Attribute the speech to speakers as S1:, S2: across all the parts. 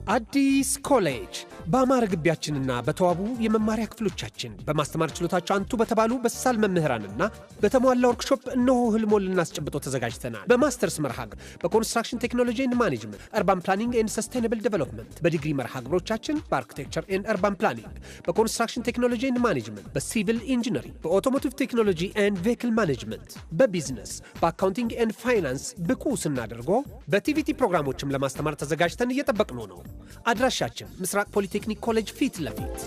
S1: አዲስ ኮሌጅ በአማረ ግቢያችንና በተዋቡ የመማሪያ ክፍሎቻችን በማስተማር ችሎታቸው አንቱ በተባሉ በሳል መምህራንና በተሟላ ወርክሾፕ እነሆ ህልሞን ልናስጨብጦ ተዘጋጅተናል። በማስተርስ መርሃ ግብር በ construction technology and management፣ urban planning and sustainable development፣ በዲግሪ መርሃ ግብሮቻችን በ architecture and urban planning፣ በ construction technology and management፣ በ civil engineering፣ በ automotive technology and vehicle management፣ በ business፣ በ accounting and finance ብቁ ስናደርጎ በ TVET ፕሮግራሞችም ለማስተማር ተዘጋጅተን እየጠበቅነው ነው። አድራሻችን ምስራቅ ፖሊቴክኒክ ኮሌጅ ፊት ለፊት።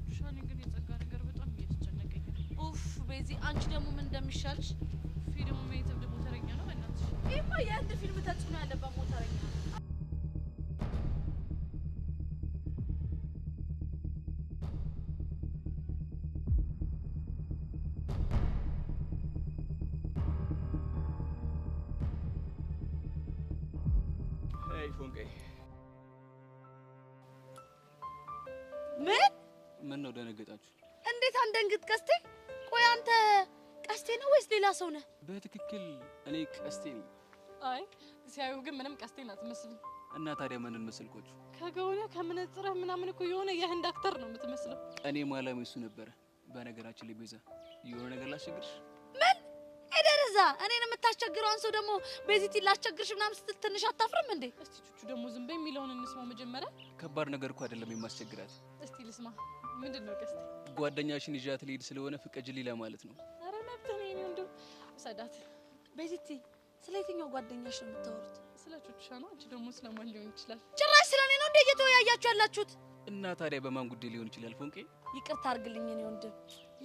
S2: ሹሻኔ ግን የጸጋ ነገር በጣም እያስጨነቀኝ ነው።
S3: ኡፍ ቤዚ፣ አንቺ ደግሞ ምን እንደሚሻልሽ።
S2: ፊ ደግሞ ሜትብ ደግሞ ሞተረኛ ነው። በእናትሽ
S3: ይሄማ የህንድ ፊልም ተጽዕኖ ያለበት ሞተረኛ ነው።
S4: Hey ፎንቄ፣
S3: ምን?
S4: ምን ነው ደነገጣችሁ?
S3: እንዴት አንደንግጥ ቀስቴ? ቆይ አንተ ቀስቴ ነው ወይስ ሌላ ሰው ነህ?
S4: በትክክል እኔ ቀስቴ ነኝ።
S2: አይ ሲያዩ ግን ምንም ቀስቴን አትመስልም።
S4: እና ታዲያ ማንን መሰልኳችሁ?
S2: ከገውነ ከመነጽርህ ምናምን እኮ የሆነ የህንድ actor ነው የምትመስለው።
S4: እኔ ማላም እሱ ነበረ። በነገራችን ላይ ቤዛ፣ የሆነ ነገር ላስቸግርሽ።
S3: ምን ኤደርዛ እኔን የምታስቸግረውን ሰው ደግሞ ቤዚቲ ላስቸግርሽ ምናምን ስትል ትንሽ አታፍርም እንዴ?
S2: እስቲ ቹቹ ደግሞ ዝም በይ የሚለውን እንስማው መጀመሪያ።
S4: ከባድ ነገር እኮ አይደለም የማስቸግራት።
S2: እስቲ ልስማ። ምንድን ነው ቀስቴ?
S4: ጓደኛሽን ይዣት ልሄድ ስለሆነ ፍቀጅልኝ ለማለት ነው።
S2: ኧረ መብትህ ነው የኔ ወንድም፣ ውሰዳት።
S3: ቤዚቲ ስለ የትኛው ጓደኛሽ ነው የምታወሩት?
S2: ስለ ቹቹሻ ነው። አንቺ ደግሞ ስለማን ሊሆን ይችላል?
S3: ጭራሽ ስለ እኔ ነው እንዴ እየተወያያችሁ ያላችሁት?
S4: እና ታዲያ በማን ጉዳይ ሊሆን ይችላል ፎንቄ?
S3: ይቅርታ አድርግልኝ የኔ ወንድም፣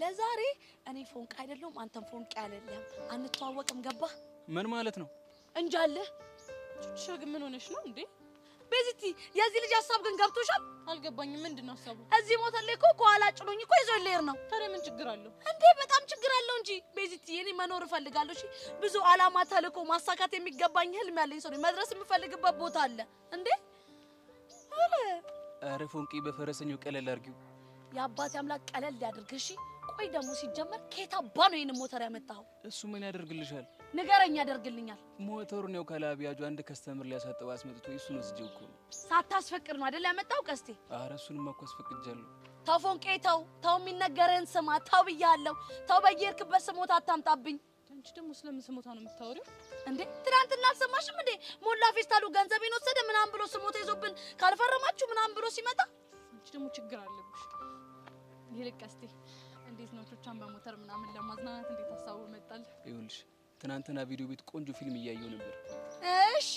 S3: ለዛሬ እኔ ፎንቅ አይደለሁም፣ አንተም ፎንቅ አይደለም። አንተዋወቅም። ገባ?
S4: ምን ማለት ነው?
S3: እንጃልህ።
S2: ቹቹሻ ግን ምን ሆነሽ ነው እንዴ?
S3: ቤዚቲ የዚህ ልጅ ሀሳብ ግን ገብቶሻል?
S2: አልገባኝም። ምንድን ነው ሀሳቡ?
S3: እዚህ ሞተር ላይ እኮ ከኋላ ጭኖኝ እኮ ይዞ ሊሄድ ነው።
S2: ታዲያ ምን ችግር አለው?
S3: እንዴ በጣም ችግር አለው እንጂ ቤዚቲ፣ እኔ መኖር እፈልጋለሁ። እሺ ብዙ አላማ፣ ተልእኮ ማሳካት የሚገባኝ ህልም ያለኝ ሰው ነኝ። መድረስ የምፈልግበት ቦታ አለ። እንዴ ኧረ
S4: ኧረ ፎንቄ በፈረሰኛው ቀለል አድርጊው።
S3: የአባቴ አምላክ ቀለል ያድርግ። እሺ ቆይ ደግሞ ሲጀመር ከየት አባ ነው ይሄንን ሞተር ያመጣኸው?
S4: እሱ ምን ያደርግልሻል?
S3: ንገረኝ። ያደርግልኛል።
S4: ሞተሩን ያው ካላቢያጁ አንድ customer ሊያሳጥብ አስመጥቶ እሱን ወስጄው እኮ ነው።
S3: ሳታስፈቅድ ነው አይደል ያመጣው? ቀስቴ
S4: ኧረ እሱንማ እኮ አስፈቅጃለሁ።
S3: ተው ፎንቄ ተው ተው፣ የሚነገርህን ስማ። ተው ብያለሁ። ተው በየሄድክበት ስሞታ አታምጣብኝ።
S2: አንቺ ደግሞ ስለምን ስሞታ ነው የምታወሪው?
S3: እንዴ ትናንትና አልሰማሽም እንዴ? ሞላ ፌስታሉ ገንዘቤን ወሰደ ምናምን ብሎ ስሞታ ይዞብን ካልፈረማችሁ ምናምን ብሎ ሲመጣ።
S2: አንቺ ደግሞ ችግር አለብሽ። ይልቅ ቀስቴ እንዴት ነው ቹቻን በሞተር ምናምን ለማዝናናት እንዴት ሀሳቡ መጣል?
S4: ይኸውልሽ ትናንትና ቪዲዮ ቤት ቆንጆ ፊልም እያየሁ ነበር።
S3: እሺ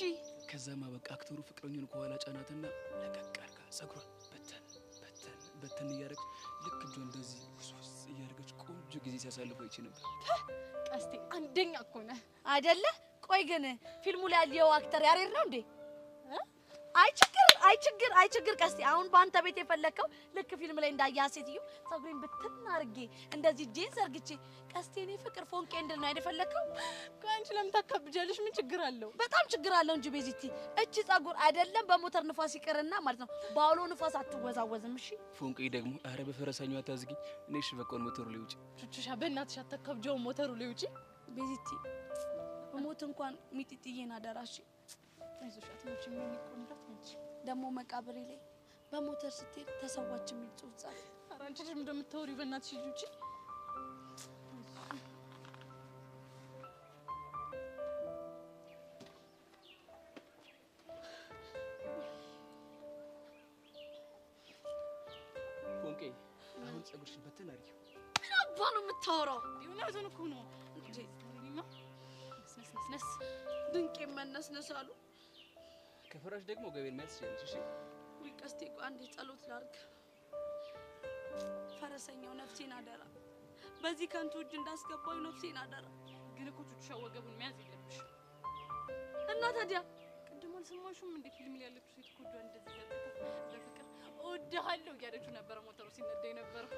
S4: ከዛማ በቃ actor ኡ ፍቅረኛውን ከኋላ ጫናትና ለቀቅ አድርጋ ጸጉሯን በተን በተን በተን እያደረገች ልክ እጇ እንደዚህ ውስውስ እያደረገች ቆንጆ ጊዜ ሲያሳልፉ አይቼ ነበር።
S2: ቀስቴ አንደኛ እኮ ነህ።
S3: አይደለ? ቆይ ግን ፊልሙ ላይ ያለው actor ያሬድ ነው እንዴ? አይ ችግር አይ ችግር አይ ችግር ቀስቴ፣ አሁን በአንተ ቤት የፈለከው ልክ ፊልም ላይ እንዳያ ሴትዮ ፀጉሬን ብትን አድርጌ እንደዚህ እጄን ዘርግቼ ቀስቴ እኔ ፍቅር ፎንቄ እንድል ነው አይደል የፈለከው?
S2: ቆይ አንቺ ለምን ታካብጃለሽ? ምን ችግር አለው?
S3: በጣም ችግር አለው እንጂ ቤዚቲ፣ እቺ ፀጉር አይደለም በሞተር ንፋስ ይቅርና ማለት ነው በአውሎ ንፋስ አትወዛወዝም። እሺ
S4: ፎንቄ ደግሞ ኧረ በፈረሰኛው አታዝጊኝ። እኔ እሺ በቃ ሞተሩ ላይ ውጪ።
S2: ቹቹሻ በእናትሽ አታካብጃው፣ ሞተሩ ላይ ውጪ።
S3: ቤዚቲ ሞት እንኳን ሚጢጥዬን አደራሽ።
S2: አይዞሽ አትሞችም፣ የኔ ቆንጆ አትሞችም።
S3: ደግሞ መቃብሬ ላይ በሞተር ስትሄድ ተሰዋች የሚል ጽሑፍ ጻፍ።
S2: ኧረ አንቺ ልጅ እንደምታወሪው በእናትሽ ሂጂ ውጪ።
S4: ፎንቄ አሁን ፀጉርሽን በተን አድርጊው።
S3: ምን አባ ነው የምታወራው?
S2: እውነቱን እኮ ነው። እኔማ ነስ ነስ
S3: ድንቅ የመነስነስ አሉ።
S4: ከፈራሽ ደግሞ ገበሬን መያዝ ትችያለሽ። እሺ
S3: ውይ ቀስቴ፣ ቆይ አንዴ ጸሎት ላድርግ። ፈረሰኛው ነፍሴን አደራ፣ በዚህ ከንቱ እጅ እንዳስገባው ነፍሴን አደራ።
S2: ግን እኮ ቹቹሻ ወገቡን መያዝ የለብሽም።
S3: እና ታዲያ
S2: ቅድም አልሰማሽም እንዴ? ፊልም ላይ ያለችው ሴት እኮ እጇን እንደዚህ ዘርግታ በፍቅር እወድሃለሁ እያለችው ነበረ ሞተሩ ሲነዳ የነበረው።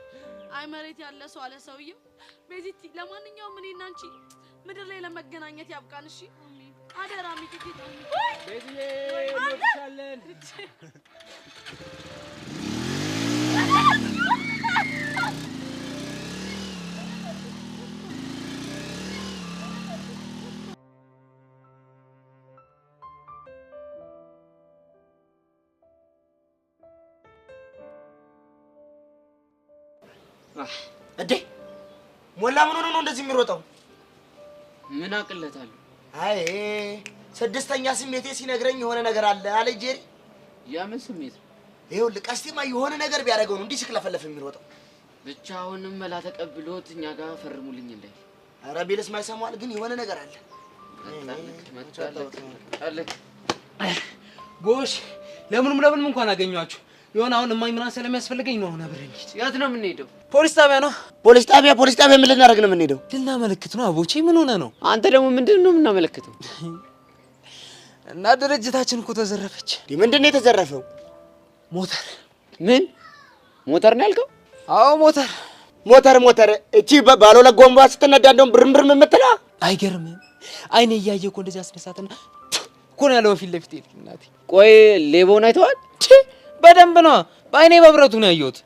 S3: አይ መሬት ያለ ሰው አለ ሰውየው። ቤዚቲ፣ ለማንኛውም እኔና አንቺ ምድር ላይ ለመገናኘት ያብቃን። እሺ አደራ ሚኪ።
S4: ቤዝዬ እንወድሻለን።
S5: እንዴ ሞላ ምን ሆኖ ነው እንደዚህ የሚሮጠው?
S6: ምን አቅለታለሁ?
S5: አይ ስድስተኛ ስሜቴ ሲነግረኝ የሆነ ነገር አለ አለ ጄሪ።
S6: ያ ምን ስሜት ነው?
S5: ይኸውልህ ቀስቴማ የሆነ ነገር ቢያደርገው ነው እንዲህ ሲክለፈለፍ የሚሮጠው።
S6: ብቻ አሁንም መላ ተቀብሎት እኛ ጋር ፈርሙልኝ እንዳይል።
S5: ኧረ ቢልስ ማይሰማዋል፣ ግን የሆነ ነገር አለ።
S6: መጣልክ መጣልክ።
S7: ጎሽ ለምንም ለምንም እንኳን አገኘኋችሁ። የሆነ አሁን እማኝ ምናምን ስለሚያስፈልገኝ ነው አሁን አብረን እንሂድ።
S6: የት ነው የምንሄደው?
S7: ፖሊስ ጣቢያ ነው።
S5: ፖሊስ ጣቢያ ፖሊስ ጣቢያ ምን ልናደርግ ነው የምንሄደው?
S7: ልናመለክት ነው። አቦቼ ምን ሆነ ነው?
S6: አንተ ደግሞ ምንድን ነው የምናመለክተው?
S7: እና ድርጅታችን እኮ ተዘረፈች።
S5: ምንድን ነው የተዘረፈው?
S7: ሞተር።
S6: ምን ሞተር ነው ያልከው?
S7: አዎ ሞተር
S5: ሞተር ሞተር። እቺ ባለ ሁለት ጎማ ስትነዳ እንደውም ብርም ብርም የምትለዋ።
S7: አይገርምም? አይኔ እያየ እኮ እንደዚህ አስነሳትና እኮ ነው ያለው በፊት ለፊት። እናቴ
S6: ቆይ ሌባውን አይተዋል?
S7: በደንብ ነው፣ በአይኔ በብረቱ ነው ያየሁት።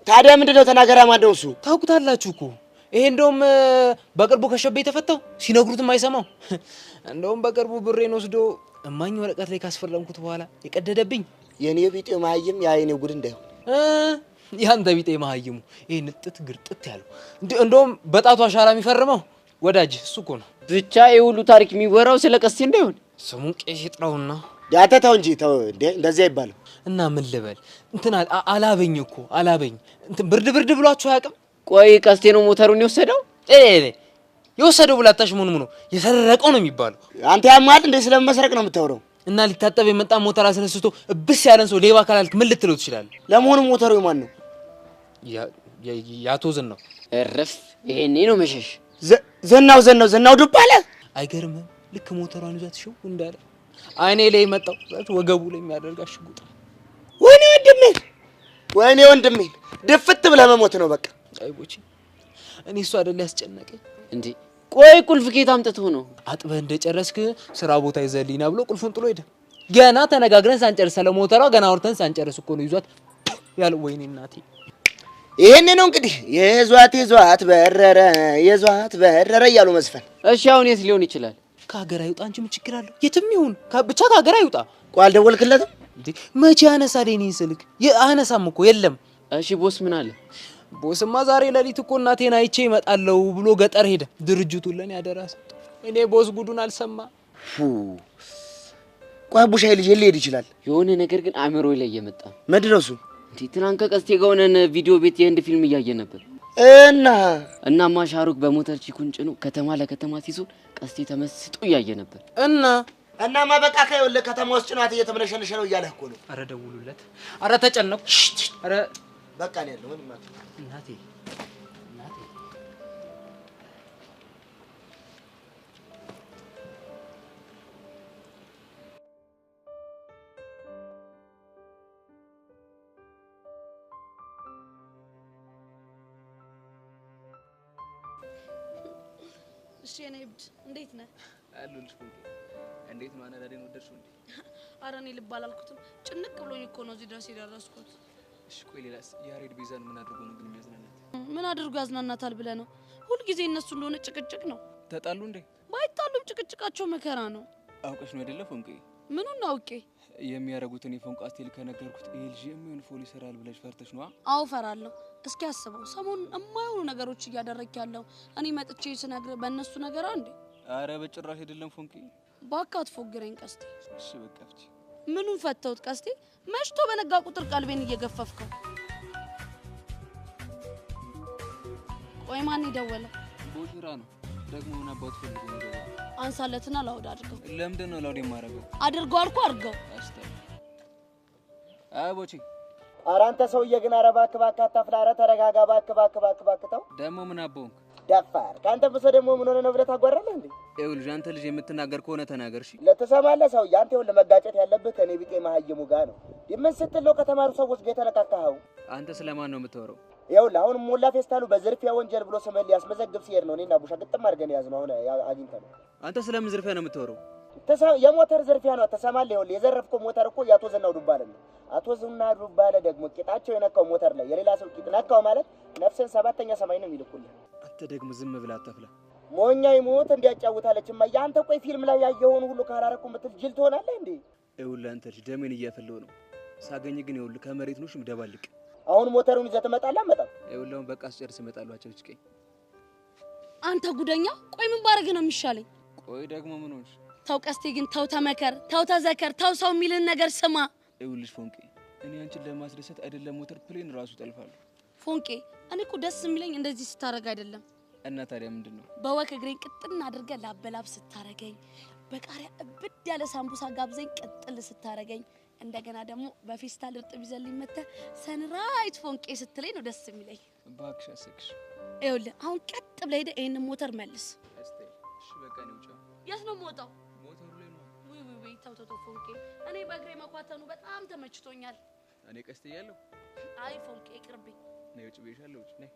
S5: ታዲያ ምንድን ነው ተናገራ? ማነው እሱ?
S7: ታውቁታላችሁ እኮ ይሄ እንደውም በቅርቡ ከሸቤ የተፈታው ሲነግሩትም አይሰማው። እንደውም በቅርቡ ብሬን ወስዶ እማኝ ወረቀት ላይ ካስፈረምኩት በኋላ የቀደደብኝ
S5: የኔ ቢጤ መሀይም የአይኔ ጉድ እንዳይሆን።
S7: ያንተ ቢጤ መሀይሙ ይሄ ንጥት ግርጥት ያለው እንደውም በጣቱ አሻራ የሚፈርመው ወዳጅ እሱ እኮ ነው።
S6: ብቻ ይሄ ሁሉ ታሪክ የሚወራው ስለ ቀስቴ እንዳይሆን።
S7: ስሙን ቄስ ይጥራውና
S5: አንተ ተው እንጂ ተው እንዴ፣ እንደዚህ አይባልም።
S7: እና ምን ልበል እንትን አላበኝ እኮ አላበኝ። እንትን ብርድ ብርድ ብሏችሁ አያውቅም?
S6: ቆይ ቀስቴ ነው ሞተሩን የወሰደው?
S7: የወሰደው ብላታሽ ምን ነው የሰረቀው ነው የሚባለው።
S5: አንተ ያማል እንዴ? ስለመስረቅ ነው የምታወራው?
S7: እና ሊታጠብ የመጣ ሞተር አስነስቶ እብስ ያለን ሰው ሌባ ካላልክ ምን ልትለው ትችላለህ?
S5: ለመሆኑ ሞተሩ የማን ነው?
S7: የአቶ ዝናው።
S6: እረፍ! ይሄኔ ነው መሸሽ።
S5: ዘናው ዘናው ዘናው ዱብ አለ።
S7: አይገርምም? ልክ ሞተሯን ይዟት ሽው እንዳለ አይኔ ላይ መጣው ወገቡ ላይ የሚያደርግ አሽጉጥ።
S5: ወይኔ ወንድሜ፣ ወይኔ ወንድሜ፣ ድፍት ብለህ መሞት ነው በቃ።
S7: አይቦቼ እኔ እሱ አይደል ያስጨነቀኝ
S6: እንዴ። ቆይ ቁልፍ ከየት አምጥተው ነው?
S7: አጥበህ እንደጨረስክ ስራ ቦታ ይዘህልኝ ና ብሎ ቁልፉን ጥሎ ሄደ። ገና ተነጋግረን ሳንጨርስ ስለ ሞተሯ ገና አውርተን ሳንጨርስ እኮ ነው ይዟት ያለው። ወይኔ እናቴ።
S5: ይሄን ነው እንግዲህ የዟት የዟት በረረ የዟት በረረ እያሉ መዝፈን።
S6: እሺ አሁን የት ሊሆን ይችላል?
S7: ከሀገር አይውጣ እንጂ ምን ችግር አለው? የትም ይሁን ብቻ ከሀገር አይውጣ።
S5: ቆይ አልደወልክለትም
S7: እንዴ? መቼ ያነሳል የእኔን ስልክ? አያነሳም እኮ የለም።
S6: እሺ ቦስ ምን አለ?
S7: ቦስማ ዛሬ ሌሊት እኮ እናቴን አይቼ እመጣለሁ ብሎ ገጠር ሄደ። ድርጅቱን ለኔ አደራ ሰጠ። እኔ ቦስ ጉዱን አልሰማ።
S5: ቆይ አቡሻዬ ልጅ ሊሄድ ይችላል።
S6: የሆነ ነገር ግን አእምሮዬ ላይ እየመጣ ነው።
S5: ምንድን ነው እሱ?
S6: እንዴ ትናንት ከቀስቴ ጋር ሆነን ቪዲዮ ቤት የህንድ ፊልም እያየን ነበር።
S5: እና
S6: እናማ ሻሩክ በሞተር ቺኩን ጭኖ ከተማ ለከተማ ሲዞር ቀስቴ ተመስጦ እያየ ነበር።
S7: እና
S5: እናማ በቃ ከይኸውልህ ከተማ ውስጥ ጭኗት እየተመነሸነሸ ነው እያለህ እኮ ነው።
S7: አረ ደውሉለት። አረ ተጨነቅኩ። አረ
S5: በቃ ነው ያለው። ምንም ማለት
S7: እናቴ እናቴ
S3: እሺ የኔ እብድ እንዴት ነህ?
S4: አለሁልሽ ፎንቄ። እንዴት ነው አነዳዴን ወደድሽው እንዴ?
S3: ኧረ እኔ ልብ አላልኩትም። ጭንቅ ብሎኝ እኮ ነው እዚህ ድረስ የደረስኩት።
S4: እሺ ቆይ ሌላስ ያሬድ ቤዛን ምን አድርጎ ነው ግን የሚያዝናናት?
S3: ምን አድርጎ ያዝናናታል ብለህ ነው? ሁልጊዜ እነሱ እንደሆነ ጭቅጭቅ ነው።
S4: ተጣሉ እንዴ?
S3: ባይጣሉም ጭቅጭቃቸው መከራ ነው።
S4: አውቀሽ ነው አይደለ ፎንቄ?
S3: ምኑን አውቄ?
S4: የሚያደርጉትን የፎንቃ style ከነገርኩት ይሄ ልጅ የሚሆን ፎል ይሰራል ብለሽ ፈርተሽ ነዋ።
S3: አዎ እፈራለሁ። እስኪ አስበው፣ ሰሞኑን የማይሆኑ ነገሮች እያደረግክ ያለው እኔ መጥቼ ስነግርህ በእነሱ ነገር እንዴ?
S4: አረ በጭራሽ አይደለም ፎንቄ።
S3: እባክህ አትፎግረኝ ቀስቴ።
S4: እሺ በቃ ፍቺ።
S3: ምኑን ፈተውት ቀስቴ? መሽቶ በነጋ ቁጥር ቀልቤን እየገፈፍከው። ቆይ ማን የደወለ?
S4: ቦሽራ ነው ደግሞ። ምን አባቱ ፈልጎ ነው የደወለው?
S3: አንሳለትና loud አድርገው።
S4: ለምንድን ነው loud የማደርገው?
S3: አድርገው አልኩህ፣ አድርገው።
S4: አስታ አይ ቦቼ።
S5: ኧረ አንተ ሰውዬ ግን ኧረ እባክህ እባክህ አታፍላ። ኧረ ተረጋጋ እባክህ እባክህ እባክህ እባክህ ተው።
S4: ደግሞ ምን አቦንክ?
S5: ደፋር ከአንተ ብሶ ደግሞ ምን ሆነ ነው ብለህ ታጓራለህ እንዴ?
S4: ይኸውልህ አንተ ልጅ የምትናገር ከሆነ ተናገር እሺ።
S5: ለተሰማለህ ሰውዬ አንተ ይኸውልህ መጋጨት ያለብህ ከኔ ቢጤ መሀይሙ ጋር ነው። ምን ስትል ነው ከተማሩ ሰዎች ጋር የተነካካኸው?
S4: አንተ ስለማን ነው የምታወራው?
S5: ይኸውልህ አሁን ሞላ ፌስታሉ በዝርፊያ ወንጀል ብሎ ስምህን ሊያስመዘግብ ሲሄድ ነው እኔና ቡሻ ግጥም አድርገን የያዝነው። አሁን አግኝተህ ነው።
S4: አንተ ስለምን ዝርፊያ ነው የምታወራው?
S5: የሞተር ዝርፊያ ነው። ተሰማለህ? ይኸውልህ የዘረፍከው ሞተር እኮ የአቶ ዝናው ዱባለ ነው። አቶ ዝናው ዱባለ ደግሞ ቂጣቸው የነካው ሞተር ላይ የሌላ ሰው ቂጥ ነካው ማለት ነፍስን ሰባተኛ ሰማይ ነው የሚልኩልህ።
S4: አንተ ደግሞ ዝም ብለህ አታፍላ።
S5: ሞኛ ይሞት እንዲያጫውታለች እማዬ። አንተ ቆይ ፊልም ላይ ያየኸውን ሁሉ ካላረኩ የምትል ጅል ትሆናለህ እንዴ?
S4: ይኸውልህ አንተ ልጅ ደሜን እያፈላሁ ነው። ሳገኝ ግን ይኸውልህ ከመሬት ነው ሽምደባልቅ።
S5: አሁን ሞተሩን ይዘህ ትመጣለህ? አትመጣም?
S4: ይኸውልህ አሁን በቃ ስጨርስ እመጣለሁ። አጨብጭቀኝ።
S3: አንተ ጉደኛ! ቆይ ምን ባረግህ ነው የሚሻለኝ?
S4: ቆይ ደግሞ ምን ሆንሽ?
S3: ተው ቀስቴ ግን ተው ተመከር፣ ተው ተዘከር፣ ተው ሰው የሚልህን ነገር ስማ።
S4: ይኸውልሽ ፎንቄ እኔ አንቺን ለማስደሰት አይደለም ሞተር plane ራሱ ጠልፋለሁ።
S3: ፎንቄ እኔ እኮ ደስ የሚለኝ እንደዚህ ስታረግ አይደለም።
S4: እና ታዲያ ምንድን ነው?
S3: በ walk እግሬን ቅጥን አድርገህ ላበላብ ስታረገኝ፣ በቃሪያ እብድ ያለ ሳምቡሳ ጋብዘኝ ቅጥል ስታረገኝ፣ እንደገና ደግሞ በፌስታል እርጥብ ይዘህልኝ መተህ sunrise ፎንቄ ስትለኝ ነው ደስ የሚለኝ።
S4: እባክሽ አሰክሽ።
S3: ይኸውልህ አሁን ቀጥ ብለህ ሄደህ ይሄንን ሞተር መልስ።
S4: እስቲ እሺ በቃ እኔ ውጫ።
S3: የት ነው የምወጣው?
S4: ሞተሩ ላይ ነው።
S3: ውይ ውይ ውይ ተው ተው ተው ፎንቄ፣ እኔ በእግሬ መኳተኑ በጣም ተመችቶኛል።
S4: እኔ ቀስት እያለሁ።
S3: አይ ፎንቄ ይቅርብኝ።
S4: ነይ ውጭ ብዬሻለሁ። ውጭ ነይ።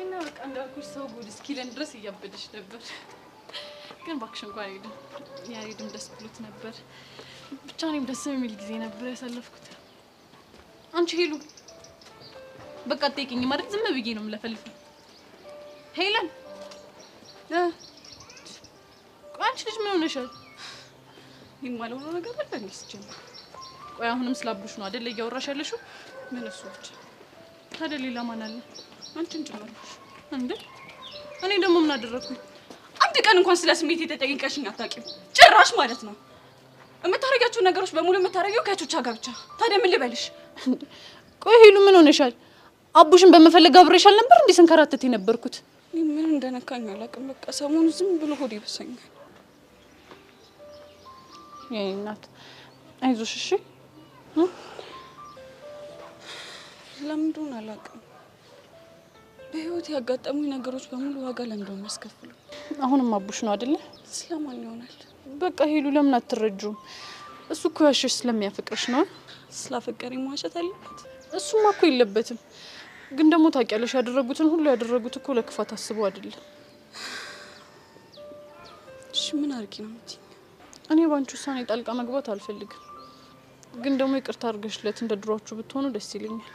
S2: እና በቃ እንዳልኩሽ ሰው ጉድ እስኪለን ድረስ እያበደች ነበር። ግን እባክሽ እንኳን ሄድን። ያሬድም ደስ ብሎት ነበር። ብቻ እኔም ደስ የሚል ጊዜ ነበር ያሳለፍኩት። አንቺ ሄሉ በቃ አትጠይቂኝ ማለት ዝም ብዬ ነው የምለፈልፈው። ሄለን ቆይ አንቺ ልጅ ምን ሆነሻል?
S8: የማልሆነው ነገር አለ እንዴ ሲጀምር?
S2: ቆይ አሁንም ስላቡሽ ነው አይደለ እያወራሽ ያለሽው?
S8: ምን እሱ ብቻ
S2: ታዲያ ሌላ ማን አለ?
S8: አንቺን ጨምሮሽ
S2: እንዴ? እኔ ደግሞ ምን አደረኩኝ?
S8: አንድ ቀን እንኳን ስለ ስሜት የተጠየቀሽኝ አታውቂም ጭራሽ ማለት ነው። የምታረጊያቸው ነገሮች በሙሉ የምታረጊው ከቹቻ ጋር ብቻ። ታዲያ ምን ልበልሽ?
S2: ቆይ ሄሉ ምን ሆነሻል? አቡሽን በመፈለግ አብሬሽ አልነበር እንዴ ስንከራተት የነበርኩት?
S8: እኔ ምን እንደነካኝ አላውቅም። በቃ ሰሞኑን ዝም ብሎ ሆዴ ይብሰኛል።
S2: የኔ እናት አይዞሽ እሺ።
S8: ለምን እንደሆነ አላውቅም። በህይወት ያጋጠሙኝ ነገሮች በሙሉ ዋጋ ለምን እንደሆነ የሚያስከፍሉ።
S2: አሁንም አቡሽ ነው አይደለ?
S8: ስለማን ይሆናል?
S2: በቃ ሄሉ ለምን አትረጁም? እሱ እኮ ያሸሽ ስለሚያፈቅርሽ ነው።
S8: ስላፈቀረኝ መዋሸት አለበት?
S2: እሱማ እኮ የለበትም። ግን ደግሞ ታውቂያለሽ ያደረጉትን ሁሉ ያደረጉት እኮ ለክፋት አስበው አይደለም።
S8: እሺ ምን አድርጊ ነው የምትይኝ?
S2: እኔ ባንቺ ውሳኔ ጣልቃ መግባት አልፈልግም። ግን ደግሞ ይቅርታ አድርገሽለት እንደ ድሯችሁ ብትሆኑ ደስ ይለኛል።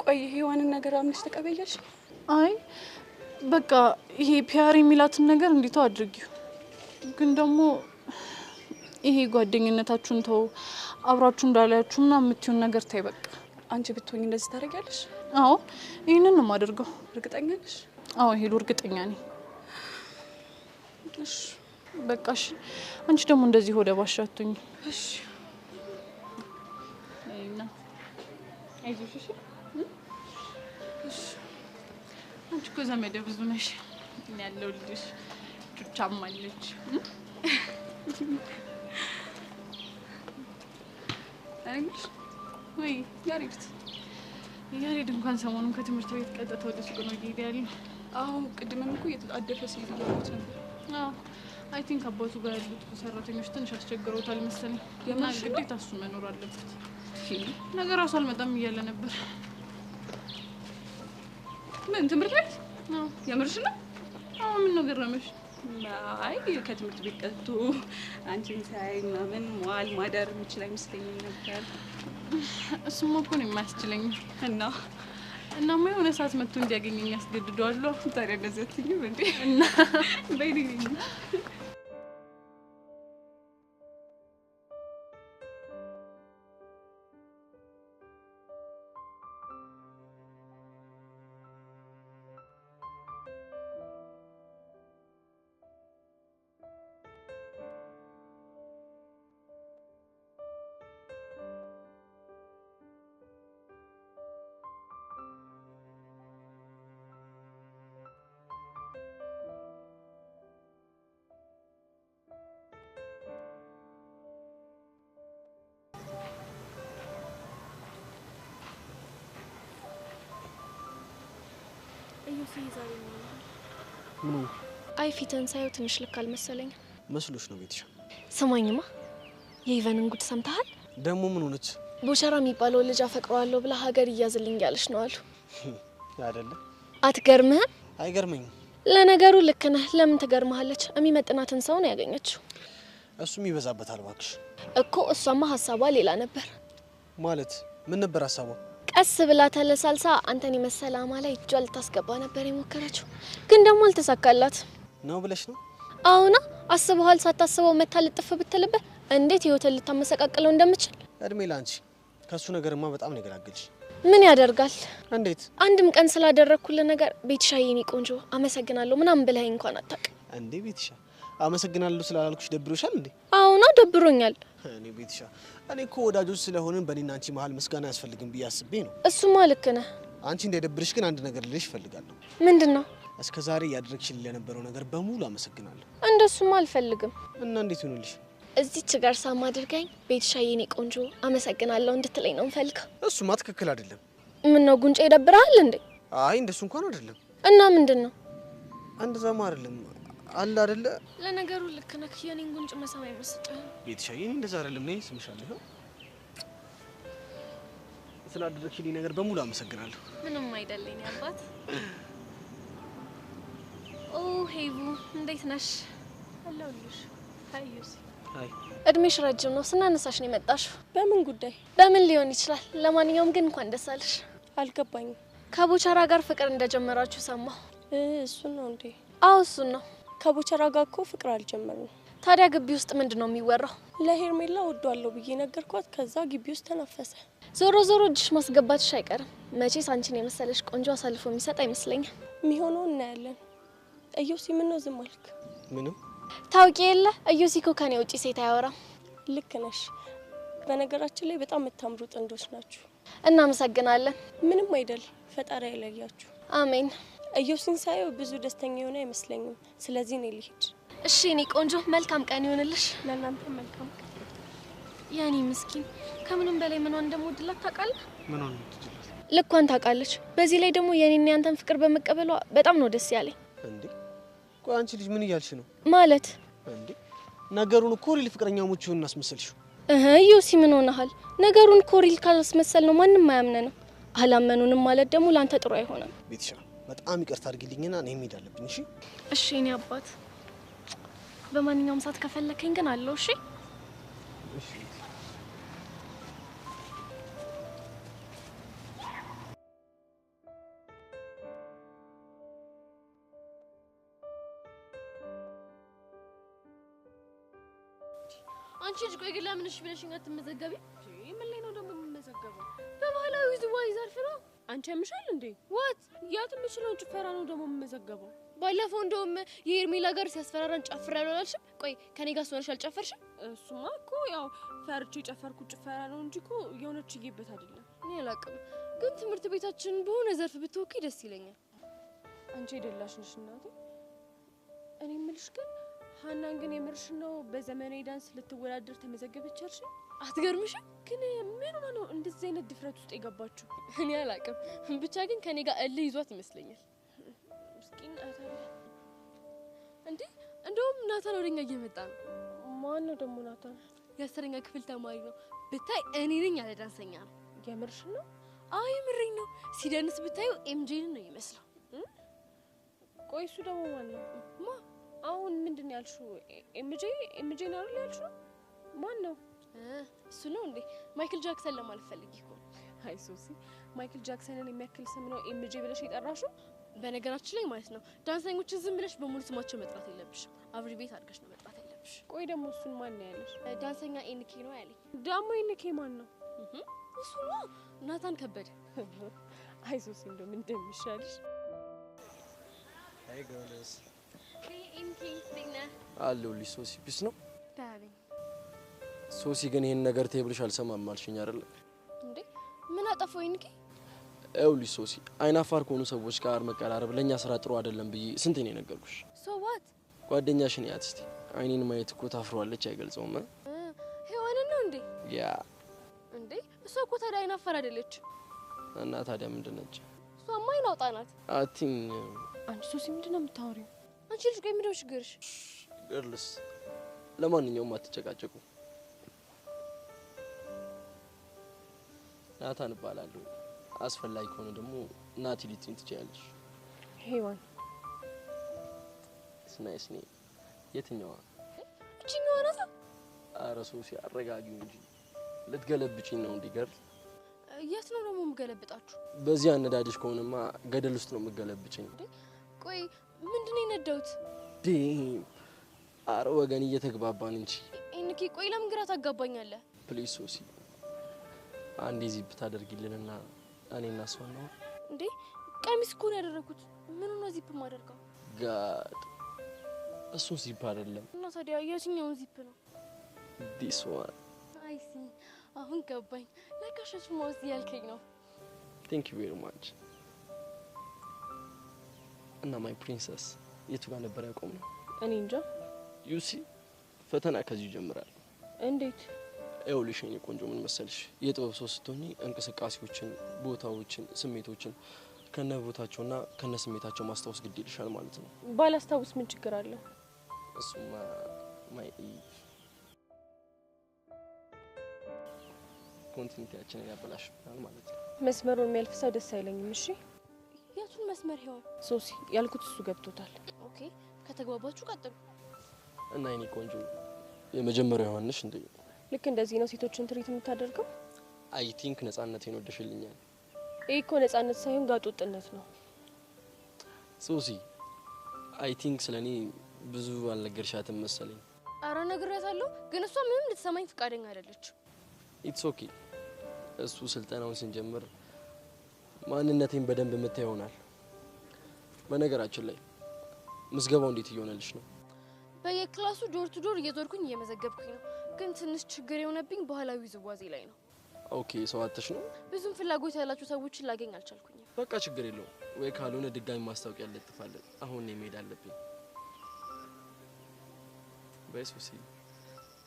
S8: ቆይ ሔዋንን ነገር አምነሽ ተቀበያለሽ?
S2: አይ በቃ ይሄ ፒያር የሚላትን ነገር እንዲተው አድርጊው። ግን ደግሞ ይሄ ጓደኝነታችሁን ተው፣ አብራችሁ እንዳላችሁ ምናምን የምትይውን ነገር ተይ በቃ።
S8: አንቺ ብትሆኝ እንደዚህ ታደርጊያለሽ?
S2: አዎ ይሄንን ነው የማደርገው።
S8: እርግጠኛ ነሽ?
S2: አዎ ሄሉ እርግጠኛ ነኝ።
S8: እሺ
S2: በቃ እሺ። አንቺ ደግሞ እንደዚህ ሆደ ባሻ አትሁኚ።
S8: እሺ
S2: እና አይዞሽ እሺ። እሺ አንቺ እኮ ዘመደ ብዙ ነሽ። እኔ ያለሁልሽ፣ ቹቻም አለች።
S8: እኔ
S2: ወይ
S8: ያሬድ
S2: ያሬድ እንኳን ሰሞኑን ከትምህርት ቤት ቀጥታ ወደ ሱቅ ነው እየሄደ ያለው።
S8: አዎ ቅድምም እኮ እየተጣደፈ ሲሄድ እያየሁት ነበር።
S2: አዎ I think አባቱ ጋር ያሉት ሰራተኞች ትንሽ አስቸግረውታል መሰለኝ። እና ግዴታ እሱ መኖር አለበት። ነገ እራሱ አልመጣም እያለ ነበር።
S8: ምን ትምህርት ቤት?
S2: አዎ
S8: የምርሽ ነው?
S2: አዎ ምን ነው ገረመሽ?
S8: አይ ከትምህርት ቤት ቀጥቶ አንቺን ሳይ ምናምን መዋል ማደር የምችል አይመስለኝም ነበር።
S2: እሱማ እኮ ነው የማያስችለኝ።
S8: እና
S2: እናማ የሆነ ሰዓት መጥቶ እንዲያገኘኝ ያስገድደዋለሁ።
S8: ታዲያ እንደዚህ አትይኝም እንዴ?
S2: እና
S8: በይ ነይ።
S2: ዮሲ ዛሬ ምን ሆነሃል?
S9: ምን ሆንኩ?
S2: አይ ፊትህን ሳየው ትንሽ ልክ አልመሰለኝም።
S9: መስሎሽ ነው ቤትሻ?
S2: ስማኝማ የኢቨንን ጉድ ሰምተሃል?
S9: ደግሞ ምን ሆነች?
S2: ቦቸራ የሚባለው ልጅ አፈቅረዋለሁ ብላ ሀገር እያዝልኝ ያለች ነው አሉ።
S9: አይደለ?
S2: አትገርምህም?
S9: አይገርመኝም።
S2: ለነገሩ ልክ ነህ። ለምን ትገርምሃለች? የሚመጥናትን ሰው ነው ያገኘችው።
S9: እሱም ይበዛበታል እባክሽ።
S2: እኮ እሷማ ሀሳቧ ሌላ ነበር።
S9: ማለት ምን ነበር ሀሳቧ?
S2: ቀስ ብላ ተለሳልሳ አንተን የመሰለ አማ ላይ እጇ ልታስገባ ነበር የሞከረችው፣ ግን ደግሞ አልተሳካላት።
S9: ነው ብለሽ ነው?
S2: አሁና አስበዋል። ሳታስበው መታ ልጥፍ ብትልብህ እንዴት ህይወትን ልታመሰቃቅለው እንደምችል።
S9: እድሜ ላንቺ። ከሱ ነገርማ በጣም ነው የገላገልሽ።
S2: ምን ያደርጋል።
S9: እንዴት?
S2: አንድም ቀን ስላደረግኩልህ ነገር ቤትሻ የኔ ቆንጆ አመሰግናለሁ ምናምን ብለኸኝ እንኳን አታውቅም።
S9: እንዴ ቤትሻ አመሰግናለሁ ስላላልኩሽ ደብሮሻል እንዴ?
S2: አሁና ደብሮኛል።
S9: እኔ ቤትሻ እኔ እኮ ወዳጆች ስለሆንን በእኔና አንቺ መሀል ምስጋና አያስፈልግም ብዬ አስቤ ነው።
S2: እሱማ ልክ ነህ።
S9: አንቺ እንዳይደብርሽ ግን አንድ ነገር ልልሽ እፈልጋለሁ።
S2: ምንድን ነው?
S9: እስከ ዛሬ እያደረግሽልኝ ለነበረው ነገር በሙሉ አመሰግናለሁ።
S2: እንደሱማ አልፈልግም።
S9: እና እንዴት ይሁንልሽ?
S2: እዚች ጋር ሳም አድርገኝ ቤትሻ የኔ ቆንጆ አመሰግናለሁ እንድትለኝ ነው የምፈልገው።
S9: እሱማ ትክክል አይደለም።
S2: ምን ነው ጉንጬ ይደብርሃል እንዴ?
S9: አይ እንደሱ እንኳን አይደለም።
S2: እና ምንድን ነው?
S9: እንደዛማ አይደለም አለ አይደለ?
S2: ለነገሩ ልክ ነህ። የኔን ጉንጭ መሳም አይመስጥህም።
S9: ቤትሻዬ እኔ እንደዛ አይደለም። እኔ ስምሻለሁ። ስላደረግሽልኝ ነገር በሙሉ አመሰግናለሁ።
S2: ምንም አይደለኝ አባት። ኦ ሄቡ እንዴት ነሽ?
S10: አለሁልሽ። Hi ዮሲ።
S9: Hi።
S2: እድሜሽ ረጅም ነው። ስናነሳሽ ነው የመጣሽው።
S10: በምን ጉዳይ?
S2: በምን ሊሆን ይችላል? ለማንኛውም ግን እንኳን ደስ አለሽ።
S10: አልገባኝም።
S2: ከቦቸራ ጋር ፍቅር እንደጀመራችሁ ሰማሁ።
S10: እሱን ነው እንዴ?
S2: አዎ እሱን ነው።
S10: ከቦቸራ ጋር እኮ ፍቅር አልጀመርንም።
S2: ታዲያ ግቢ ውስጥ ምንድን ነው የሚወራው?
S10: ለሄርሜላ እወደዋለሁ ብዬ ነገርኳት። ከዛ ግቢ ውስጥ ተናፈሰ።
S2: ዞሮ ዞሮ እጅሽ ማስገባትሽ አይቀርም። መቼስ አንቺን የመሰለሽ ቆንጆ አሳልፎ የሚሰጥ አይመስለኝም።
S10: የሚሆነው እናያለን። እዮሲ ምን ነው ዝም አልክ?
S9: ምንም።
S2: ታውቂ የለ እዮሲ እኮ ከኔ ውጪ ሴት አያወራም።
S10: ልክ ነሽ። በነገራችን ላይ በጣም የምታምሩ ጥንዶች ናችሁ።
S2: እናመሰግናለን።
S10: ምንም አይደል፣ ፈጣሪ አይለያችሁ።
S2: አሜን።
S10: እዮሲን ሳየው ብዙ ደስተኛ የሆነ አይመስለኝም። ስለዚህ እኔ ልሂድ።
S2: እሺ እኔ ቆንጆ መልካም ቀን ይሁንልሽ።
S10: ለእናንተ መልካም ቀን።
S2: የኔ ምስኪን ከምንም በላይ ምኗን እንደምወድላት ታውቃለህ?
S9: ምኗን እንደምትወድላት?
S2: ልኳን ታውቃለች። በዚህ ላይ ደግሞ የኔና ያንተን ፍቅር በመቀበሏ በጣም ነው ደስ ያለኝ።
S9: እንዴ ቆይ አንቺ ልጅ ምን እያልሽ ነው?
S2: ማለት
S9: እንዴ ነገሩን እኮ real ፍቅረኛሞች ይሁን አስመሰልሽው።
S2: እህ ዮሲ ምን ሆነሃል? ነገሩን እኮ real ካላስመሰል ነው ማንም አያምነንም። አላመኑንም ማለት ደግሞ ላንተ ጥሩ አይሆንም።
S9: ቤትሻ በጣም ይቅርታ አድርጊልኝና እኔ መሄድ አለብኝ። እሺ
S2: እሺ የኔ አባት፣ በማንኛውም ሰዓት ከፈለከኝ ግን አለው። እሺ
S9: እሺ።
S11: አንቺ ልጅ ቆይ ግን ለምን እሺ ብለሽኝ አትመዘገቢ?
S10: ምን ላይ ነው ደግሞ የምመዘገበው?
S11: በባህላዊ ውዝዋዜ ዘርፍ ነው።
S10: አንቺ ያምሻል እንዴ?
S11: What
S10: የት የምችለውን ጭፈራ ነው ደግሞ የምመዘገበው?
S11: ባለፈው እንደውም የሄርሜላ ጋር ሲያስፈራራን ጨፍሬያለሁ አላልሽም? ቆይ ከኔ ጋር ስሆንሽ አልጨፈርሽም?
S10: እሱማ እኮ ያው ፈርቼ የጨፈርኩት ጭፈራ ነው እንጂ እኮ የሆነች ችዬበት አይደለም።
S11: እኔ አላውቅም፣ ግን ትምህርት ቤታችንን በሆነ ዘርፍ ብትወኪ ደስ ይለኛል።
S10: አንቺ የደላሽ ነሽ እናቴ። እኔ የምልሽ ግን ሀናን ግን የምርሽ ነው በዘመናዊ ዳንስ ልትወዳደር ተመዘገበች አልሽ?
S11: አትገርምሽም?
S10: ግን ምን ሆና ነው እንደዚህ አይነት ድፍረት ውስጥ የገባችው?
S11: እኔ አላውቅም፣ ብቻ ግን ከኔ ጋር እልህ ይዟት ይመስለኛል።
S10: ምስኪን አታለ
S11: እንዴ! እንደውም ናታን ወደኛ እየመጣ ነው።
S10: ማን ነው ደግሞ ናታን?
S11: የአስረኛ ክፍል ተማሪ ነው። ብታይ እኔ ነኝ ያለ ዳንሰኛ ነው።
S10: የምርሽ ነው?
S11: አይ የምሬን ነው። ሲደንስ ብታዩ ኤምጄን ነው ይመስለው።
S10: ቆይ እሱ ደግሞ ማን ነው?
S11: ማ
S10: አሁን ምንድን ነው ያልሽው? ኤምጄ ኤምጄ ነው አይደል ያልሽው? ማን ነው
S11: እሱ? ነው እንዴ? ማይክል ጃክሰን ለማለት ፈልጌ እኮ።
S10: አይ ሶሲ፣ ማይክል ጃክሰንን የሚያክል ስም ነው ኤምጄ ብለሽ የጠራሽው?
S11: በነገራችን ላይ ማለት ነው ዳንሰኞችን ዝም ብለሽ በሙሉ ስማቸው መጥራት የለብሽም። Abbreviate አድርገሽ ነው መጥራት ያለብሽ።
S10: ቆይ ደግሞ እሱን ማን ነው ያለሽ?
S11: ዳንሰኛ ኤንኬ ነው ያለኝ።
S10: ደግሞ ኤንኬ ማን ነው?
S11: እሱ ነው ናታን ከበደ።
S10: አይ ሶሲ፣ እንደው ምን እንደሚሻልሽ።
S12: Hi girls።
S11: Hey ኤንኬ፣ እንዴት ነህ?
S12: አለሁልሽ ሶሲ። Peace ነው?
S11: ደህና ነኝ።
S12: ሶሲ ግን ይሄን ነገር ተይ ብልሽ አልሰማም አልሽኝ አይደል?
S11: እንዴ ምን አጠፋሁ ኤንኬ?
S12: ይኸውልሽ ሶሲ፣ አይናፋር ከሆኑ ሰዎች ጋር መቀራረብ ለእኛ ስራ ጥሩ አይደለም ብዬ ስንቴ ነው የነገርኩሽ?
S11: So what?
S12: ጓደኛሽን ያት እስቲ። አይኔን ማየት እኮ ታፍሯለች፣ አይገልጸውም።
S11: ሔዋንን ነው እንዴ?
S12: Yeah
S11: እንዴ እሷ እኮ ታዲያ አይናፋር አይደለች።
S12: እና ታዲያ ምንድን ነች?
S11: እሷ እሷማ አይን አውጣ ናት።
S12: አቲኝ
S10: አንቺ ሶሲ ምንድን ነው የምታወሪው?
S11: አንቺ ልጅ ቆይ ምንድን ነው ችግርሽ?
S12: Girls፣ ለማንኛውም አትጨቃጨቁ። ናታን እባላለሁ። አስፈላጊ ከሆነ ደግሞ ናቲ ልትይኝ ትችያለሽ።
S10: ሄዋን።
S12: Nice name። የትኛዋ?
S11: እቺኛዋ ናታ።
S12: ኧረ ሶሲ አረጋጊው እንጂ ልትገለብጪኝ ነው እንዴ? Girl
S11: የት ነው ደግሞ የምገለብጣችሁ?
S12: በዚህ አነዳድሽ ከሆነማ ገደል ውስጥ ነው የምገለብጪኝ።
S11: ቆይ ምንድን ነው የነዳሁት?
S12: Damn! አረ ወገን እየተግባባን እንጂ።
S11: እንኪ ቆይ ለምን ግራ ታጋባኛለህ?
S12: Please ሶሲ አንዴ ዚፕ ታደርጊልንና እኔና እሷ ነው
S11: እንዴ? ቀሚስ እኮ ነው ያደረኩት። ምኑ ነው ዚፕ የማደርገው?
S12: God እሱን ዚፕ አይደለም።
S11: እና ታዲያ የትኛውን ዚፕ ነው?
S12: This one።
S11: I see አሁን ገባኝ። ለካ shut mouth ያልከኝ ነው።
S12: Thank you very much። እና my princess የቱ ጋር ነበር ያቆምነው?
S10: እኔ እንጃ።
S12: You see ፈተና ከዚሁ ይጀምራል።
S10: እንዴት?
S12: ይኸውልሽ የኔ ቆንጆ ምን መሰልሽ፣ የጥበብ ሰው ስትሆኚ እንቅስቃሴዎችን፣ ቦታዎችን፣ ስሜቶችን ከነ ቦታቸውና ከነ ስሜታቸው ማስታወስ ግድ ይልሻል ማለት ነው።
S10: ባላስታውስ ምን ችግር አለ?
S12: እሱማ my continuity ያችንን ያበላሽብናል ማለት ነው።
S10: መስመሩን የሚያልፍ ሰው ደስ አይለኝም። እሺ
S11: የቱን መስመር ሄዋን?
S10: ሶሲ ያልኩት እሱ ገብቶታል።
S11: Okay ከተግባባችሁ ቀጥሉ።
S12: እና የኔ ቆንጆ የመጀመሪያው ዮሐንሽ እንዴ?
S10: ልክ እንደዚህ ነው ሴቶችን treat የምታደርገው?
S12: I think ነጻነቴን ወደሽልኛል።
S10: ይህ እኮ ነጻነት ሳይሆን ጋጦጥነት ነው።
S12: ሶሲ I think ስለኔ ብዙ አልነገርሻትም መሰለኝ።
S11: አረ ነግሬያታለሁ፣ ግን እሷ ምንም ልትሰማኝ ፈቃደኛ አይደለች።
S12: It's okay። እሱ ስልጠናውን ስንጀምር ማንነቴን በደንብ የምታይ ይሆናል። በነገራችን ላይ ምዝገባው እንዴት እየሆነልሽ ነው?
S11: በየ class ኡ door to door እየዞርኩኝ እየመዘገብኩኝ ነው። ግን ትንሽ ችግር የሆነብኝ ባህላዊ ውዝዋዜ ላይ ነው።
S12: Okay ሰው አጥተሽ ነው?
S11: ብዙም ፍላጎት ያላቸው ሰዎችን ላገኝ አልቻልኩኝም።
S12: በቃ ችግር የለውም። ወይ ካልሆነ ድጋሚ ማስታወቂያ እንለጥፋለን። አሁን እኔ መሄድ አለብኝ። በይ ሶሲ፣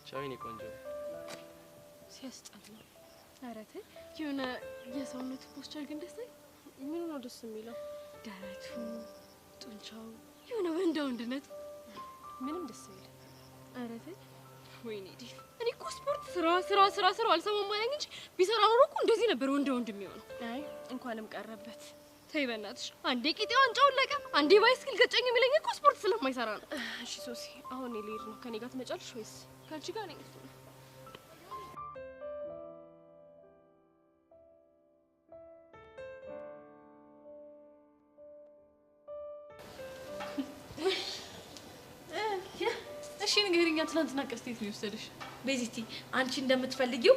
S12: ቻው የኔ ቆንጆ።
S2: ሲያስጠላ። ኧረ ተይ፣ የሆነ የሰውነቱ posture ግን ደስ አይልም።
S10: ምኑ ነው ደስ የሚለው?
S2: ደረቱ፣ ጡንቻው፣ የሆነ ወንዳ ወንድነቱ
S10: ምንም ደስ አይልም።
S2: ኧረ ተይ፣ ወይኔ ዲፍ፣ እኔ እኮ ስፖርት ስራ ስራ ስራ ስራ አልሰማም አለኝ እንጂ ቢሰራ ኖሮ እኮ እንደዚህ ነበር ወንዳ ወንድ የሚሆነው።
S10: አይ እንኳንም ቀረበት።
S11: ተይ በእናትሽ፣ አንዴ ቂጤ ዋንጫውን ለቀ፣ አንዴ bicycle ገጨኝ የሚለኝ እኮ ስፖርት ስለማይሰራ ነው።
S10: እሺ ሶሲ፣ አሁን እኔ ልሄድ ነው። ከኔ ጋር ትመጫለሽ ወይስ ከአንቺ ጋር ነኝ? እሱ ነው
S2: እሺ ንገሪኛ፣ ትናንትና ቀስቴ የት ነው የወሰደሽ?
S3: ቤዚቲ አንቺ እንደምትፈልጊው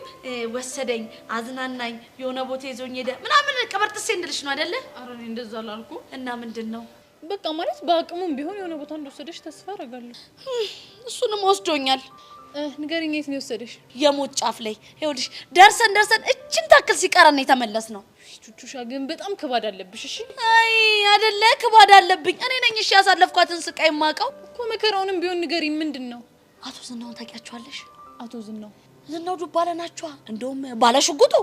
S3: ወሰደኝ፣ አዝናናኝ፣ የሆነ ቦታ ይዞኝ ሄደ ምናምን ቅብርጥሴ እንድልሽ ነው አይደለ?
S2: ኧረ እኔ እንደዛ አላልኩም።
S3: እና ምንድን ነው?
S2: በቃ ማለት በአቅሙም ቢሆን የሆነ ቦታ እንደወሰደሽ ተስፋ አደርጋለሁ።
S3: እሱንም ወስዶኛል።
S2: ንገሪኝ፣ የት ነው የወሰደሽ?
S3: የሞት ጫፍ ላይ። ይኸውልሽ ደርሰን ደርሰን እችን ታክል ሲቀረን ነው የተመለስነው።
S2: ቹቹሻ ግን በጣም ክባድ አለብሽ። እሺ
S3: አይ አይደለ ክባድ አለብኝ እኔ ነኝ። እሺ ያሳለፍኳትን ስቃይ የማውቀው
S2: እኮ መከራውንም ቢሆን ንገሪኝ፣ ምንድን ነው?
S3: አቶ ዝናውን ታውቂያቸዋለሽ?
S2: አቶ ዝናው
S3: ዝናው ዱባለ ናቸዋ። እንደውም ባለ ሽጉጡ።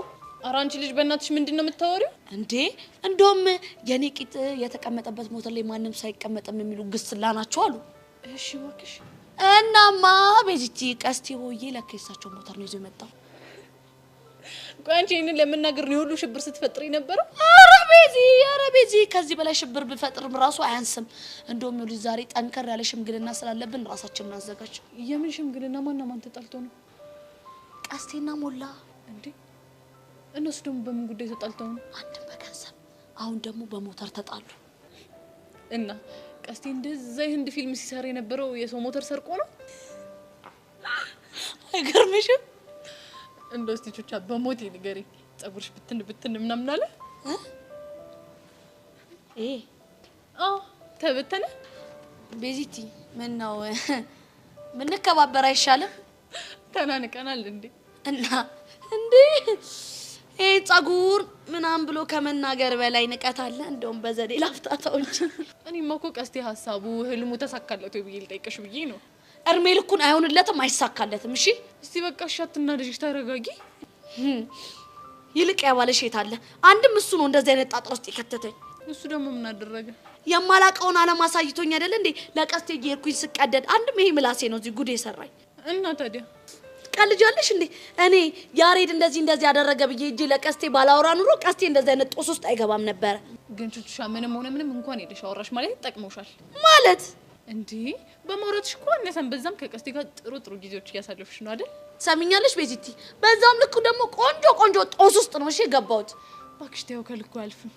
S2: ኧረ አንቺ ልጅ በእናትሽ ምንድን ነው የምታወሪው
S3: እንዴ? እንደውም የኔ ቂጥ የተቀመጠበት ሞተር ላይ ማንም ሳይቀመጥም የሚሉ ግስላ ናቸው አሉ።
S2: እሺ እባክሽ።
S3: እናማ ቤዚቲ ቀስቴ ሆዬ ለካ የእሳቸው ሞተር ነው ይዞ የመጣው።
S2: ቆይ አንቺ ይሄንን ለመናገር ነው የሁሉ ሽብር ስትፈጥሪ የነበረው?
S3: ኧረ ቤዚ፣ ኧረ ቤዚ ከዚህ በላይ ሽብር ብፈጥርም ራሱ አያንስም። እንደውም ይኸውልሽ ዛሬ ጠንከር ያለ ሽምግልና ስላለብን ራሳችንን እናዘጋጅ።
S2: የምን ሽምግልና? ማና ማን ተጣልቶ ነው?
S3: ቀስቴና ሞላ።
S2: እንዴ እነሱ ደግሞ በምን ጉዳይ ተጣልተው ነው?
S3: አንድም በገንዘብ አሁን ደግሞ በሞተር ተጣሉ።
S2: እና ቀስቴ እንደዛ የህንድ ፊልም ሲሰራ የነበረው የሰው ሞተር ሰርቆ ነው?
S3: አይገርምሽም?
S2: እንደው እስቲ ቹቻ በሞቴ ንገሪኝ፣ ፀጉርሽ ብትን ብትን ምናምን አለ?
S3: ይሄ
S2: አዎ ተበተነ።
S3: ቤዚቲ ምን ነው ምንከባበር አይሻልም?
S2: ተናንቀናል እንዴ?
S3: እና እንዴ ይሄ ፀጉር ምናምን ብሎ ከመናገር በላይ ንቀት አለ? እንደውም በዘዴ ላፍታታው እንጂ።
S2: እኔማ እኮ ቀስቴ ሀሳቡ ህልሙ ተሳካለት ወይ ብዬ ልጠይቅሽ ብዬ ነው።
S3: እድሜ ልኩን አይሆንለትም፣ አይሳካለትም። እሺ
S2: እስቲ በቃ እሺ፣ አትናደጂ፣ ተረጋጊ።
S3: ይልቅ ያባለሽ የት አለ? አንድም እሱ ነው እንደዚህ አይነት ጣጣ ውስጥ የከተተኝ።
S2: እሱ ደግሞ ምን አደረገ?
S3: የማላውቀውን ዓለም አሳይቶኝ አይደል እንዴ ለቀስቴ እየሄድኩኝ ስቀደድ፣ አንድም ይሄ ምላሴ ነው እዚህ ጉድ የሰራኝ።
S2: እና ታዲያ
S3: ትቀልጃለሽ እንዴ? እኔ ያሬድ እንደዚህ እንደዚህ ያደረገ ብዬ እጄ ለቀስቴ ባላወራ ኑሮ ቀስቴ እንደዚህ አይነት ጦስ ውስጥ አይገባም ነበረ።
S2: ግን ቹቹሻ ምንም ሆነ ምንም እንኳን ሄደሽ አወራሽ ማለት ይጠቅመውሻል።
S3: ማለት
S2: እንዴ በማውራትሽ እኮ አነሰን በዛም ከቀስቴ ጋር ጥሩ ጥሩ ጊዜዎች እያሳለፍሽ ነው አይደል?
S3: ትሰሚኛለሽ ቤዚቲ፣ በዛም ልክ ደግሞ ቆንጆ ቆንጆ ጦስ ውስጥ ነው እሺ የገባሁት።
S2: እባክሽ ተይው፣ ከልኩ አያልፍም።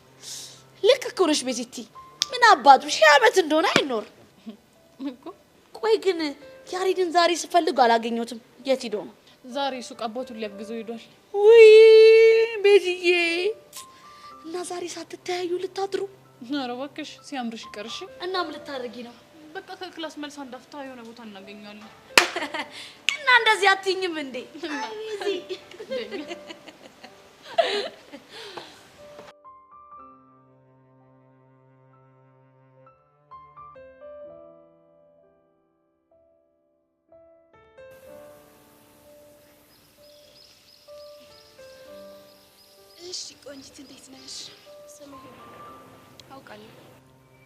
S3: ልክ እኮ ነሽ ቤዚቲ። ምን አባቱ ሺህ ዓመት እንደሆነ አይኖር
S2: እኮ።
S3: ቆይ ግን ያሬድን ዛሬ ስፈልገው አላገኘሁትም። የት ሄዶ ነው?
S2: ዛሬ ሱቅ አባቱን ሊያግዘው ሄዷል።
S3: ውይ ቤዚዬ፣ እና ዛሬ ሳትተያዩ ልታድሩ?
S2: ኧረ እባክሽ ሲያምርሽ ይቀርሽ።
S3: እና ምን ልታደርጊ ነው?
S2: በቃ ከ class መልስ አንድ አፍታ የሆነ ቦታ እናገኘዋለን።
S3: እና እንደዚህ አትይኝም እንዴ? አይ ቤዚ።
S10: እሺ ቆንጂት እንዴት ነሽ?
S11: ስሜ ሄለን ነው።
S10: አውቃለሁ።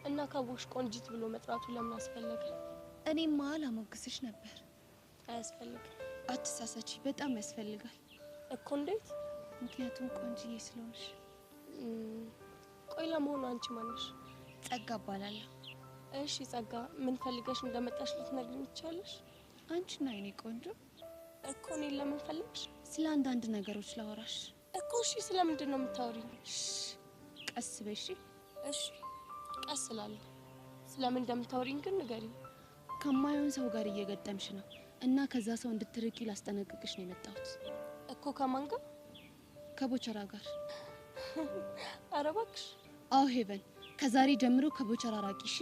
S11: እና ካወቅሽ ቆንጂት ብሎ መጥራቱ ለምን አስፈለገ?
S10: እኔማ ላሞግስሽ ነበር።
S11: አያስፈልግም።
S10: አትሳሳቺ፣ በጣም ያስፈልጋል
S11: እኮ። እንዴት?
S10: ምክንያቱም ቆንጅዬ ስለሆንሽ።
S11: ቆይ ለመሆኑ አንቺ ማነሽ?
S10: ጸጋ እባላለሁ።
S11: እሺ ጸጋ፣ ምን ፈልገሽ እንደመጣሽ ልትነግሪኝ ትችያለሽ?
S10: አንቺና የኔ ቆንጆ
S11: እኮ እኔን ለምን ፈለግሽ?
S10: ስለ አንዳንድ ነገሮች ላወራሽ
S11: እኮ። እሺ ስለምንድን ነው የምታወሪኝ?
S10: ቀስ በይ እሺ።
S11: እሺ ቀስ እላለሁ። ስለምን እንደምታወሪኝ ግን ንገሪኝ።
S10: ከማይሆን ሰው ጋር እየገጠምሽ ነው እና ከዛ ሰው እንድትርቂ ላስጠነቅቅሽ ነው የመጣሁት።
S11: እኮ ከማን ጋር?
S10: ከቦቸራ ጋር።
S11: ኧረ እባክሽ።
S10: አዎ ሄቨን፣ ከዛሬ ጀምሮ ከቦቸራ ራቂ እሺ።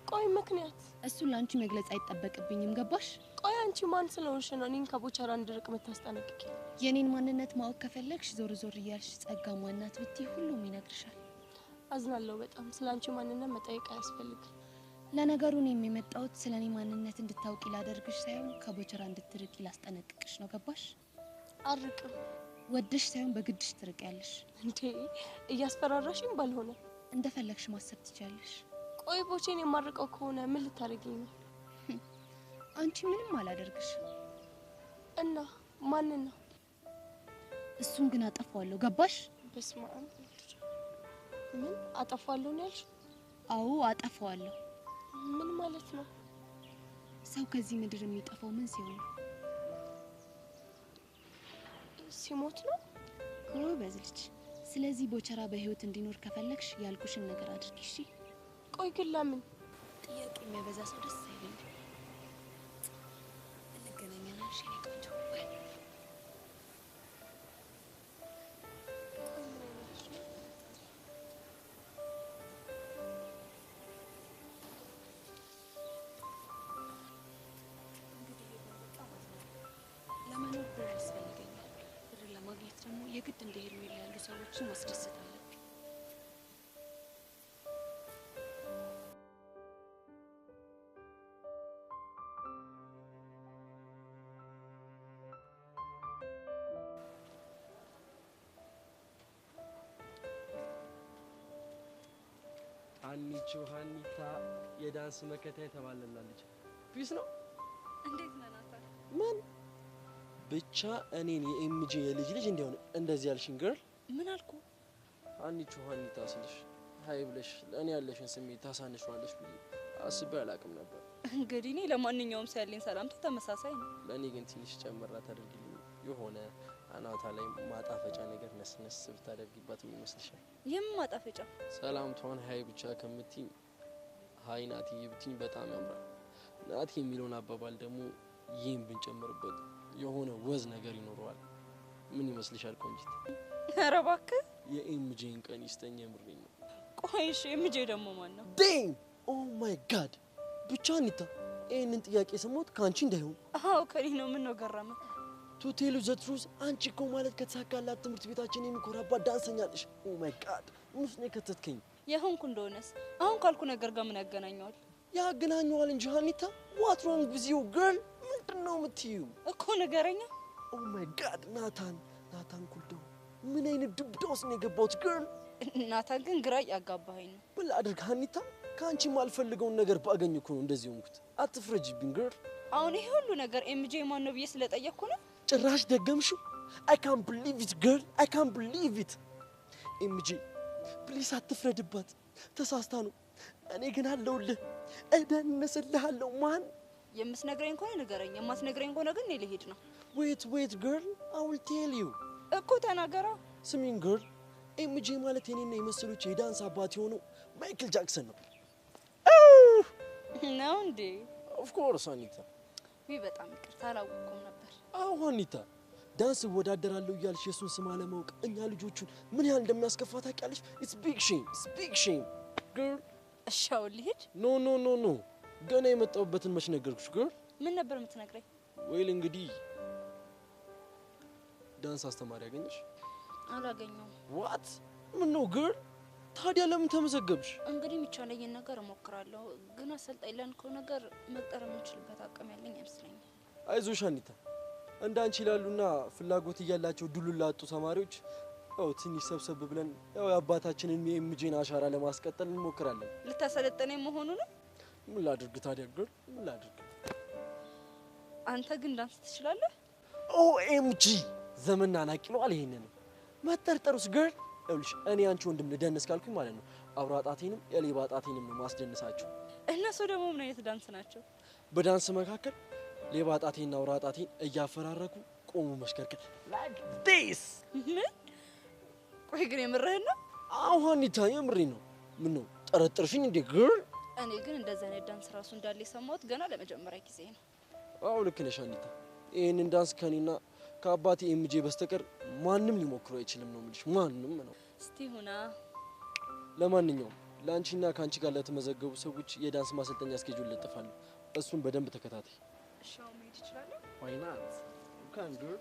S11: ቆይ ምክንያት?
S10: እሱን ለአንቺ መግለጽ አይጠበቅብኝም፣ ገባሽ?
S11: ቆይ አንቺ ማን ስለሆንሽ ነው እኔን ከቦቸራ እንድርቅ የምታስጠነቅቂ?
S10: የኔን ማንነት ማወቅ ከፈለግሽ ዞር ዞር እያልሽ ጸጋ ማናት ብትይ ሁሉም ይነግርሻል።
S11: አዝናለሁ በጣም። ስለ አንቺ ማንነት መጠየቅ አያስፈልግም።
S10: ለነገሩ እኔም የመጣሁት ስለ እኔ ማንነት እንድታውቂ ላደርግሽ ሳይሆን ከቦቸራ እንድትርቂ ላስጠነቅቅሽ ነው፣ ገባሽ?
S11: አልርቅም።
S10: ወደሽ ሳይሆን በግድሽ ትርቂያለሽ።
S11: እንዴ እያስፈራራሽኝ ባልሆነ።
S10: እንደፈለግሽ ማሰብ ትችያለሽ።
S11: ቆይ ቦቼን የማርቀው ከሆነ ምን ልታደርጊኝ ነው?
S10: አንቺ ምንም አላደርግሽ።
S11: እና ማንን ነው?
S10: እሱን ግን አጠፋዋለሁ፣ ገባሽ?
S11: በስመ አብ። ምን አጠፋዋለሁ ነው ያልሽ?
S10: አዎ አጠፋዋለሁ።
S11: ምን ማለት ነው?
S10: ሰው ከዚህ ምድር የሚጠፋው ምን ሲሆን ነው?
S11: ሲሞት ነው።
S10: ጎበዝ ልጅ። ስለዚህ ቦቸራ በህይወት እንዲኖር ከፈለግሽ ያልኩሽን ነገር አድርጊ እሺ?
S11: ቆይ ግን ለምን?
S10: ጥያቄ የሚያበዛ ሰው ደስ አይለኝም። እንገናኛለን እሺ የኔ ቆንጆ። Bye። ለመኖር ብር ያስፈልገኛል። ብር ለማግኘት ደግሞ የግድ እንደ ሄርሜላ ያሉ ሰዎችን ማስደሰት አለብኝ።
S12: ሀኒቾ ሀኒታ የዳንስ መከታ የተባለላለች Peace ነው።
S8: እንዴት ነህ ናታን?
S12: ምን ብቻ እኔን የኤምጄ የልጅ ልጅ እንዲሆን እንደዚህ ያልሽኝ girl።
S8: ምን አልኩ?
S12: ሀኒቾ ሀኒታ ስልሽ hi ብለሽ ለእኔ ያለሽን ስሜት ታሳንሸዋለሽ ብዬ አስቤ አላቅም ነበር።
S8: እንግዲህ እኔ ለማንኛውም ሰው ያለኝ ሰላምታ ተመሳሳይ ነው።
S12: ለእኔ ግን ትንሽ ጨምራ ታደርጊልኝ የሆነ አናቷ ላይ ማጣፈጫ ነገር ነስነስ ብታደርጊባት ምን ይመስልሻል?
S8: የምን ማጣፈጫ?
S12: ሰላምቷን hi ብቻ ከምትኝ hi ናትዬ ብትኝ በጣም ያምራል። ናቲ የሚለውን አባባል ደግሞ ይህን ብንጨምርበት የሆነ ወዝ ነገር ይኖረዋል። ምን ይመስልሻል ቆንጂት?
S8: ኧረ እባክህ
S12: የኤምጄን ቀን ይስጠኝ፣ የምሬን ነው።
S8: ቆይ እሺ፣ ኤምጄ ደግሞ ማን ነው?
S12: Damn, oh my God! ብቻ አኒታ ይህንን ጥያቄ ስሞት ከአንቺ እንዳይሆን።
S8: አዎ ከኔ ነው። ምን ነው ገረመ?
S12: To tell you the truth አንቺ እኮ ማለት ከተሳካላት ትምህርት ቤታችን የሚኮራባት ዳንሰኛ ነሽ። Oh my God! ምን ውስጥ ነው የከተትከኝ?
S8: የሆንኩ እንደሆነስ አሁን ካልኩ ነገር ጋር ምን ያገናኘዋል?
S12: ያገናኘዋል እንጂ ሀኒታ። What wrong with you girl? ምንድን ነው የምትዩ?
S8: እኮ ንገረኛ።
S12: Oh my God! ናታን ናታን ኩልዶ ምን አይነት ዱብዳ ውስጥ ነው የገባሁት girl?
S8: ናታን ግን ግራ እያጋባኸኝ ነው።
S12: ምን ላድርግ ሀኒታ፣ ከአንቺ የማልፈልገውን ነገር ባገኝ እኮ ነው እንደዚህ ሆንኩት። አትፍረጂብኝ girl።
S8: አሁን ይሄ ሁሉ ነገር ኤምጄ ማን ነው ብዬ ስለጠየቅኩ ነው።
S12: ጭራሽ ደገምሽው። አይ ካን ብሊቭ ኢት ገርል፣ አይ ካን ብሊቭ ኢት። ኤምጄ please አትፍረድባት፣ ተሳስታ ነው። እኔ ግን አለሁልህ፣ እደንስልሃለሁ። ማን
S8: የምትነግረኝ ከሆነ ንገረኝ፣ የማትነግረኝ ከሆነ ግን እኔ ልሄድ ነው።
S12: Wait wait girl፣ I will tell you።
S8: እኮ ተናገራ።
S12: ስሚኝ girl፣ ኤምጄ ማለት የኔና የመሰሎች የዳንስ አባት የሆነው ማይክል ጃክሰን ነው።
S8: ነው እንዴ?
S12: Of course አኒታ።
S8: ውይ በጣም ይቅርታ አላወቅኩም ነበር።
S12: አዎ አኒታ፣ ዳንስ እወዳደራለሁ እያልሽ የእሱን ስም አለማወቅ እኛ ልጆቹን ምን ያህል እንደሚያስከፋ ታውቂያለሽ? It's big shame፣ it's big shame girl።
S8: እሺ አሁን ልሂድ?
S12: No no no no፣ ገና የመጣሁበትን መች ነገርኩሽ girl።
S8: ምን ነበር የምትነግረኝ?
S12: Well እንግዲህ ዳንስ አስተማሪ አገኘሽ?
S8: አላገኘሁም።
S12: What? ምን ነው girl? ታዲያ ለምን ተመዘገብሽ?
S8: እንግዲህ የሚቻለኝን ነገር እሞክራለሁ፣ ግን አሰልጣኝ ላልከው ነገር መቅጠር የምንችልበት አቅም ያለኝ አይመስለኝም።
S12: አይዞሽ አኒታ፣ እንደ አንቺ ላሉና ፍላጎት እያላቸው ድሉን ላጡ ተማሪዎች ያው ትንሽ ሰብሰብ ብለን ያው የአባታችንን የኤምጄን አሻራ ለማስቀጠል እንሞክራለን።
S8: ልታሰለጥነኝ መሆኑ ነው?
S12: ምን ላድርግ ታዲያ girl፣ ምን ላድርግ?
S8: አንተ ግን ዳንስ ትችላለህ?
S12: OMG ዘመን ናናቂ ነው አለ። ይሄንን መጠርጠሩስ girl። ይኸውልሽ እኔ አንቺ ወንድም ልደንስ ካልኩኝ ማለት ነው አውራ ጣቴንም የሌባ ጣቴንም ነው ማስደንሳቸው።
S8: እነሱ ደግሞ ምን አይነት ዳንስ ናቸው?
S12: በዳንስ መካከል ሌባ ጣቴንና አውራ ጣቴን እያፈራረኩ ቆሙ መሽከርከር like this።
S8: ምን? ቆይ ግን የምርህን ነው?
S12: አዎ አኒታ የምሬን ነው። ምን ነው ጠረጠርሽኝ እንዴ girl?
S8: እኔ ግን እንደዚህ አይነት ዳንስ ራሱ እንዳለ የሰማሁት ገና ለመጀመሪያ ጊዜ ነው።
S12: አዎ ልክ ነሽ አኒታ። ይሄንን ዳንስ ከኔና ከአባቴ ኤምጄ በስተቀር ማንም ሊሞክረው አይችልም ነው የምልሽ፣ ማንም ነው።
S8: እስቲ ሁና።
S12: ለማንኛውም ለአንቺና ከአንቺ ጋር ለተመዘገቡ ሰዎች የዳንስ ማሰልጠኛ schedule ለጥፋለሁ። እሱን በደንብ ተከታተይ።
S8: እሺ አሁን መሄድ እችላለሁ?
S12: Why not? You can girl።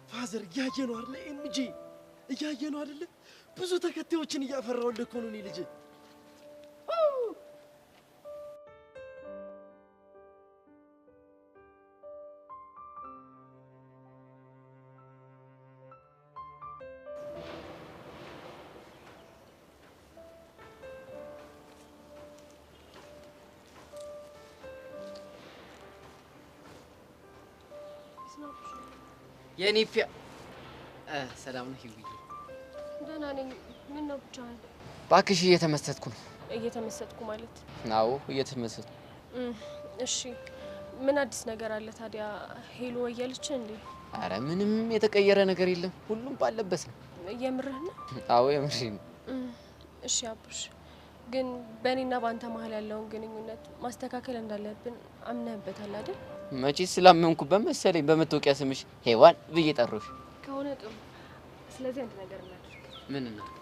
S12: Father እያየ ነው አይደለ? ኤምጄ እያየ ነው አይደለ? ብዙ ተከታዮችን እያፈራሁልህ እኮ ነው እኔ ልጅ።
S6: የኔ ፊያ ሰላም ነው ሂውዬ?
S10: ደህና ነኝ። ምን ነው ብቻህን?
S6: እባክሽ እየተመሰጥኩ ነው።
S10: እየተመሰጥኩ ማለት?
S6: አዎ እየተመሰጥኩ።
S10: እሺ ምን አዲስ ነገር አለ ታዲያ? ሄሎ ወያለች እንዴ?
S6: አረ ምንም የተቀየረ ነገር የለም፣ ሁሉም ባለበት ነው።
S10: የምርህ ነው?
S6: አዎ የምሬን ነው።
S10: እሺ አቡሽ፣ ግን በእኔና በአንተ መሀል ያለውን ግንኙነት ማስተካከል እንዳለብን አምነህበታል አይደል?
S6: መቼ ስላመንኩበት መሰለኝ በመታወቂያ ስምሽ ሄዋን ብዬ ጠራሁሽ።
S10: ከሆነ ጥሩ። ስለዚህ አንድ ነገር እናድርግ።
S6: ምን እናድርግ?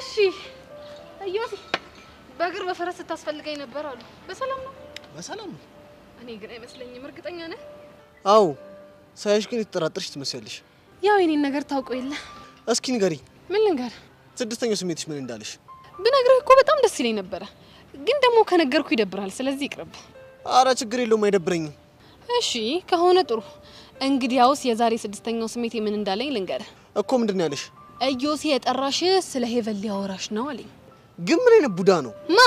S2: እሺ እዮሲ፣ በእግር በፈረስ ስታስፈልገኝ ነበር አሉ። በሰላም ነው?
S9: በሰላም ነው።
S2: እኔ ግን አይመስለኝም። እርግጠኛ ነህ?
S9: አዎ፣ ሳይሽ ግን የተጠራጠርሽ ትመስያለሽ።
S2: ያው የኔን ነገር ታውቀው የለ።
S9: እስኪ ንገሪኝ።
S2: ምን ልንገር?
S9: ስድስተኛው ስሜትሽ ምን እንዳለሽ?
S2: ብነግርህ እኮ በጣም ደስ ይለኝ ነበረ፣ ግን ደግሞ ከነገርኩ ይደብራል። ስለዚህ ይቅርብ።
S9: አረ ችግር የለውም አይደብረኝም።
S2: እሺ ከሆነ ጥሩ። እንግዲያውስ የዛሬ ስድስተኛው ስሜቴ ምን እንዳለኝ ልንገርህ።
S9: እኮ ምንድን ነው ያለሽ?
S2: እዮሲ የጠራሽ ስለ ሄቨን ሊያወራሽ ነው አለኝ።
S9: ግን ምን አይነት ቡዳ ነው?
S2: ማ?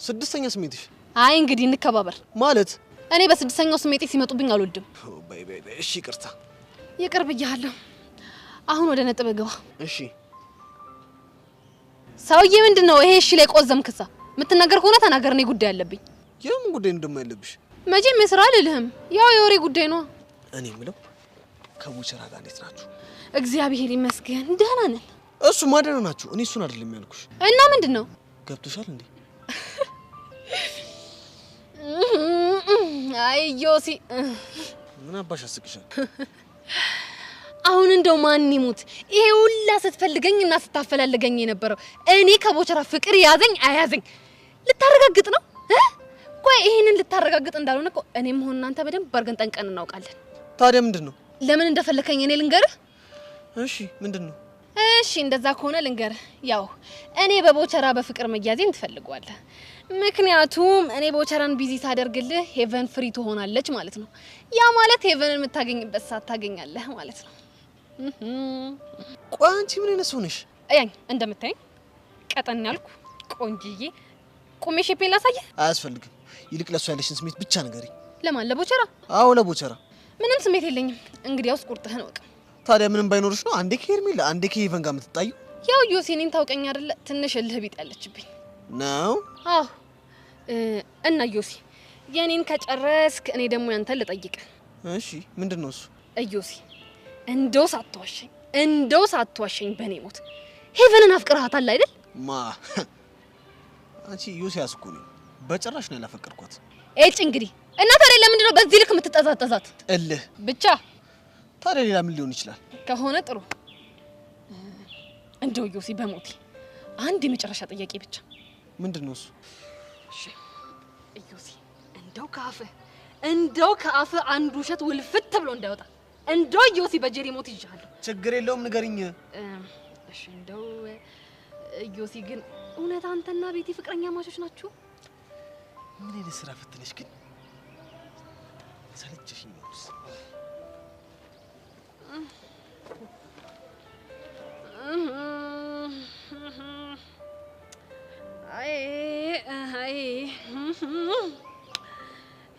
S9: ስድስተኛ ስሜትሽ።
S2: አይ እንግዲህ እንከባበር
S9: ማለት።
S2: እኔ በስድስተኛው ስሜቴ ሲመጡብኝ አልወድም።
S9: በይ በይ በይ። እሺ ይቅርታ።
S2: ይቅር ብያለሁ። አሁን ወደ ነጥብ ግባ።
S9: እሺ
S2: ሰውዬ ምንድን ነው ይሄ? እሺ ላይ ቆዘምክሳ? የምትናገር ከሆነ ተናገር፣ እኔ ጉዳይ አለብኝ።
S9: የምን ጉዳይ ነው ደግሞ ያለብሽ?
S2: መቼም የስራ አልልህም፣ ያው የወሬ ጉዳይ ነው።
S9: እኔ የምለው ከቡቸራ ጋር እንዴት ናችሁ?
S2: እግዚአብሔር ይመስገን ደህና ነን።
S9: እሱማ ደህና ናችሁ። እኔ እሱን አይደለም ያልኩሽ።
S2: እና ምንድን ነው?
S9: ገብቶሻል እንዴ?
S2: አይ ዮሲ፣
S9: ምን አባሽ አስቅሻል?
S2: አሁን እንደው ማን ይሙት ይሄ ሁላ ስትፈልገኝ እና ስታፈላልገኝ የነበረው እኔ ከቦቸራ ፍቅር ያዘኝ አያዘኝ ልታረጋግጥ ነው? ቆይ ይሄንን ልታረጋግጥ እንዳልሆነ እኮ እኔም ሆነ እናንተ በደንብ አድርገን ጠንቀን እናውቃለን።
S9: ታዲያ ምንድነው?
S2: ለምን እንደፈለከኝ እኔ ልንገርህ?
S9: እሺ ምንድነው?
S2: እሺ እንደዛ ከሆነ ልንገርህ። ያው እኔ በቦቸራ በፍቅር መያዜን ትፈልገዋለህ። ምክንያቱም እኔ ቦቸራን busy ሳደርግልህ ሄቨን free ትሆናለች ማለት ነው። ያ ማለት ሄቨንን የምታገኝበት ሰዓት ታገኛለህ ማለት ነው።
S9: ቆይ አንቺ ምን አይነት ሰው ነሽ?
S2: እያኝ እንደምታየኝ ቀጠን ያልኩ ቆንጅዬ ቁሜ shape ኤን ላሳየህ?
S9: አያስፈልግም። ይልቅ ለሷ ያለሽን ስሜት ብቻ ንገሪኝ።
S2: ለማን? ለቦቸራ?
S9: አዎ ለቦቸራ።
S2: ምንም ስሜት የለኝም። እንግዲያውስ ቁርጥህን እወቅ።
S9: ታዲያ ምንም ባይኖርሽ ነው አንዴ ከሄርሜላ አንዴ ከሄቨን ጋር የምትጣዩ?
S2: ያው ዮሴ እኔን ታውቀኝ አይደለ? ትንሽ እልህ ቢጥ ያለችብኝ
S9: ነው።
S2: አዎ። እና ዮሴ የኔን ከጨረስክ እኔ ደግሞ ያንተን ልጠይቅ።
S9: እሺ ምንድነው እሱ?
S2: ዮሴ እንደው ሳትዋሸኝ እንደው ሳትዋሸኝ በኔ ሞት ሄቨንን አፍቅረሃታል አይደል?
S9: ማ አንቺ ዮሴ እኮ ነኝ። በጭራሽ ነው ያላፈቀርኳት።
S2: እጭ እንግዲህ እና ታዲያ ለምንድን ነው በዚህ ልክ የምትጠዛጠዛት?
S9: እልህ
S2: ብቻ።
S9: ታዲያ ሌላ ምን ሊሆን ይችላል?
S2: ከሆነ ጥሩ። እንደው ዮሴ በሞቴ አንድ የመጨረሻ ጥያቄ ብቻ።
S9: ምንድነው እሱ?
S2: እሺ ዮሴ እንደው ከአፍህ አንድ ውሸት ውልፍት ብሎ እንዳይወጣ። እንደው ዮሴ በጀሪ ሞት ይዣለሁ።
S9: ችግር የለውም ንገሪኝ።
S2: እሺ እንደው ዮሴ ግን እውነት አንተና ቤቲ ፍቅረኛ ማቾች ናችሁ?
S9: ምን አይነት ስራ ፈትነሽ ግን ሰለቸሽኝ።
S2: አይ አይ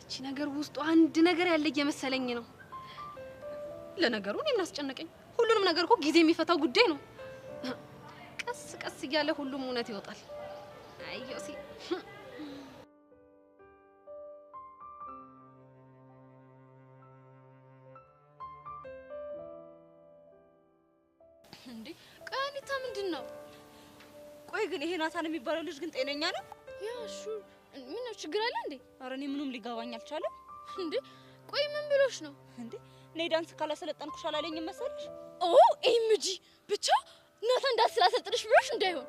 S2: እቺ ነገር ውስጡ አንድ ነገር ያለ እየመሰለኝ ነው። ለነገሩ እኔ ምን አስጨነቀኝ? ሁሉንም ነገር እኮ ጊዜ የሚፈታው ጉዳይ ነው። ቀስ ቀስ እያለ ሁሉም እውነት ይወጣል። አይ ዮሲ እንዴ ቆይ አኒታ ምንድን ነው?
S8: ቆይ ግን ይሄ ናታን የሚባለው ልጅ ግን ጤነኛ ነው?
S11: Yeah sure ምን ነው ችግር አለ እንዴ?
S8: ኧረ እኔ ምኑም ሊገባኝ አልቻለም።
S11: እንዴ ቆይ ምን ብሎሽ ነው
S8: እንዴ? እኔ ዳንስ ካላሰለጠንኩሽ አላለኝም መሰለሽ?
S11: OMG ብቻ ናታን ዳንስ ስላሰለጠንሽ ብሎሽ እንዳይሆን።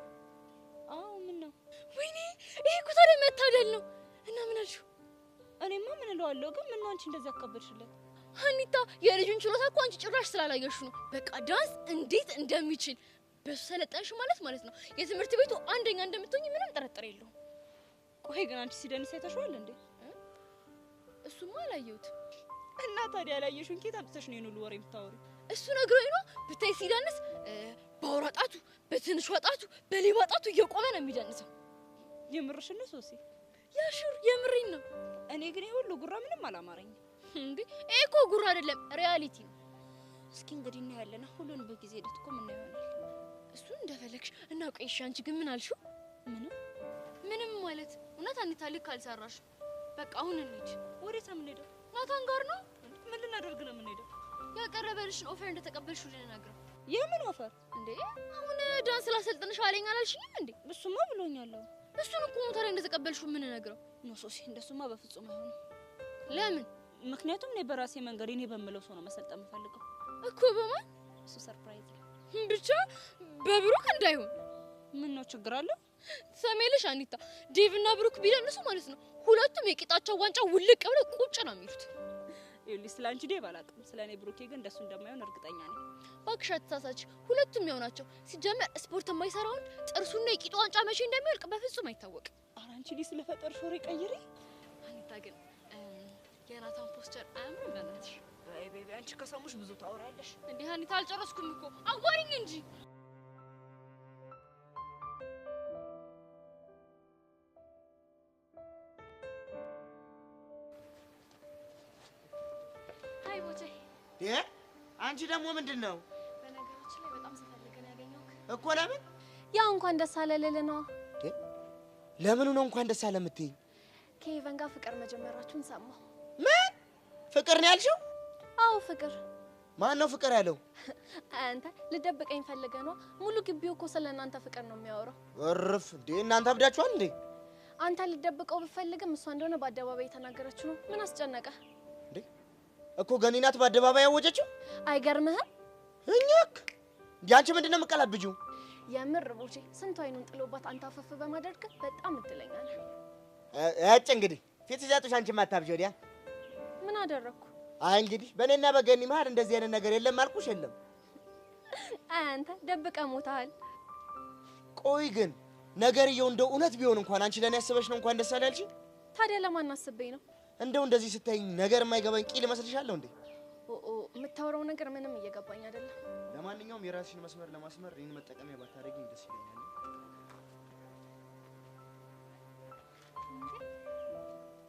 S8: አዎ ምን ነው?
S11: ወይኔ ይሄ እኮ ታዲያ መታደል ነው። እና ምን አልሽው?
S8: እኔማ ምን እለዋለሁ ግን ምን ነው አንቺ እንደዚህ አከበድሽለት?
S11: አኒታ የልጁን ችሎታ እኮ አንቺ ጭራሽ ስላላየሽው ነው። በቃ ዳንስ እንዴት እንደሚችል በሱ ሰለጠንሽ ማለት ነው የትምህርት ቤቱ አንደኛ እንደምትሆኚ ምንም ጥርጥር የለውም።
S8: ቆይ ግን አንቺ ሲደንስ አይተሽዋል እንዴ?
S11: እሱማ አላየሁትም።
S8: እና ታዲያ ያላየሽውን ኬት አምጥተሽ ነው ይሄን ሁሉ ወሬ የምታወሪው?
S11: እሱ ነግሮኝ ነው። ብታይ ሲደንስ በአውራ ጣቱ፣ በትንሿ ጣቱ፣ በሌባ ጣቱ እየቆመ ነው የሚደንሰው።
S8: የምርሽን ነው ሶሲ?
S11: Yeah sure የምሬን ነው።
S8: እኔ ግን ይሄ ሁሉ ጉራ ምንም አላማረኝም።
S11: እንዴ ይሄ እኮ ጉራ አይደለም reality ነው።
S8: እስኪ እንግዲህ እናያለን። ሁሉን በጊዜ ሂደት እኮ ምን ይሆናል።
S11: እሱን እንደፈለግሽ እና ቆይ እሺ፣ አንቺ ግን ምን አልሽው? ምንም ምንም ማለት እውነት አኒታ ልክ አልሰራሽም። በቃ አሁን እንሂድ።
S8: ወዴት ነው የምንሄደው?
S11: ናታን ጋር ነው።
S8: ምን ልናደርግ ነው የምንሄደው?
S11: ያቀረበልሽን offer እንደተቀበልሽው ልንነግረው።
S8: የምን offer
S11: እንዴ? አሁን ዳንስ ላሰልጥንሽ አለኝ አላልሽኝም እንዴ?
S8: እሱማ ብሎኛል።
S11: እሱን እኮ ነው ታዲያ እንደተቀበልሽው የምንነግረው።
S8: No ሶሲ፣ እንደሱማ በፍጹም አይሆንም።
S11: ለምን?
S8: ምክንያቱም እኔ በራሴ መንገድ እኔ በምለው ሰው ነው መሰልጠን የምፈልገው።
S11: እኮ በማን?
S8: እሱ surprise ነው።
S11: ብቻ በብሩክ እንዳይሆን።
S8: ምን ነው ችግር አለው?
S11: ትሰሚያለሽ አኒታ፣ ዴቭ እና ብሩክ ቢደንሱ ማለት ነው ሁለቱም የቂጣቸው ዋንጫ ውልቅ ብለው ቁጭ ነው የሚሉት።
S8: ይኸውልሽ ስለ አንቺ ዴቭ አላውቅም፣ ስለ እኔ ብሩኬ ግን እንደሱ እንደማይሆን እርግጠኛ ነኝ።
S11: እባክሽ አትሳሳች፣ ሁለቱም ያው ናቸው። ሲጀመር ስፖርት የማይሰራውን ጥርሱና የቂጡ ዋንጫ መቼ እንደሚወልቅ በፍጹም አይታወቅም።
S8: ኧረ አንቺ ልጅ ስለፈጠርሽ ወሬ ቀይሪ።
S2: አኒታ ግን የናታን posture አያምርም? በእናትሽ
S8: አይ baby፣ አንቺ ከሰሙሽ ብዙ ታወራለሽ።
S11: እንዴ አኒታ አልጨረስኩም እኮ አዋሪኝ እንጂ።
S2: Hi ቦቼ።
S5: አንቺ ደግሞ ምንድን ነው?
S2: በነገራችን ላይ በጣም ስፈልግ ነው ያገኘሁት
S5: እኮ። ለምን?
S13: ያው እንኳን ደስ አለ ልልህ ነዋ።
S5: ለምኑ ነው እንኳን ደስ አለ የምትይኝ?
S13: ከሄቨን ጋር ፍቅር መጀመራችሁን ሰማሁ።
S5: ምን ፍቅር ነው ያልሽው?
S13: አዎ ፍቅር።
S5: ማን ነው ፍቅር ያለው?
S13: አንተ ልደብቀኝ ፈልገህ ነው። ሙሉ ግቢው እኮ ስለ እናንተ ፍቅር ነው የሚያወራው።
S5: እርፍ እንዴ! እናንተ አብዳችኋል እንዴ?
S13: አንተ ልደብቀው ብፈልግም እሷ እንደሆነ በአደባባይ የተናገረችው ነው። ምን አስጨነቀ
S5: እንዴ? እኮ ገኒ ናት በአደባባይ ያወጀችው።
S13: አይገርምህም?
S5: እኛክ እንዴ! አንቺ ምንድን ነው የምትቀላብጂው?
S13: የምር ቦቼ ስንቱ አይኑን ጥሎባት አንተ አፈፍ በማድረግ በጣም እድለኛ ነህ።
S5: እጭ እንግዲህ ፊት ሲሰጡሽ አንቺ ማታብጂ ወዲያ።
S10: ምን አደረኩ?
S5: አይ እንግዲህ በእኔና በገኒ መሀል እንደዚህ አይነት ነገር የለም አልኩሽ። የለም።
S13: አይ አንተ ደብቀህ ሞተሃል።
S5: ቆይ ግን ነገርየው እንደው እውነት ቢሆን እንኳን አንቺ ለኔ ያሰበሽ ነው እንኳን ደስ አለ ያልሽኝ?
S13: ታዲያ ለማን አስቤ ነው?
S5: እንደው እንደዚህ ስታይኝ ነገር የማይገባኝ ቂል እመስልሻለሁ እንዴ?
S13: ኦ የምታወራው ነገር ምንም እየገባኝ አይደለም።
S5: ለማንኛውም የራስሽን መስመር ለማስመር እኔን መጠቀሚያ ባታደርጊኝ ደስ ይለኛል።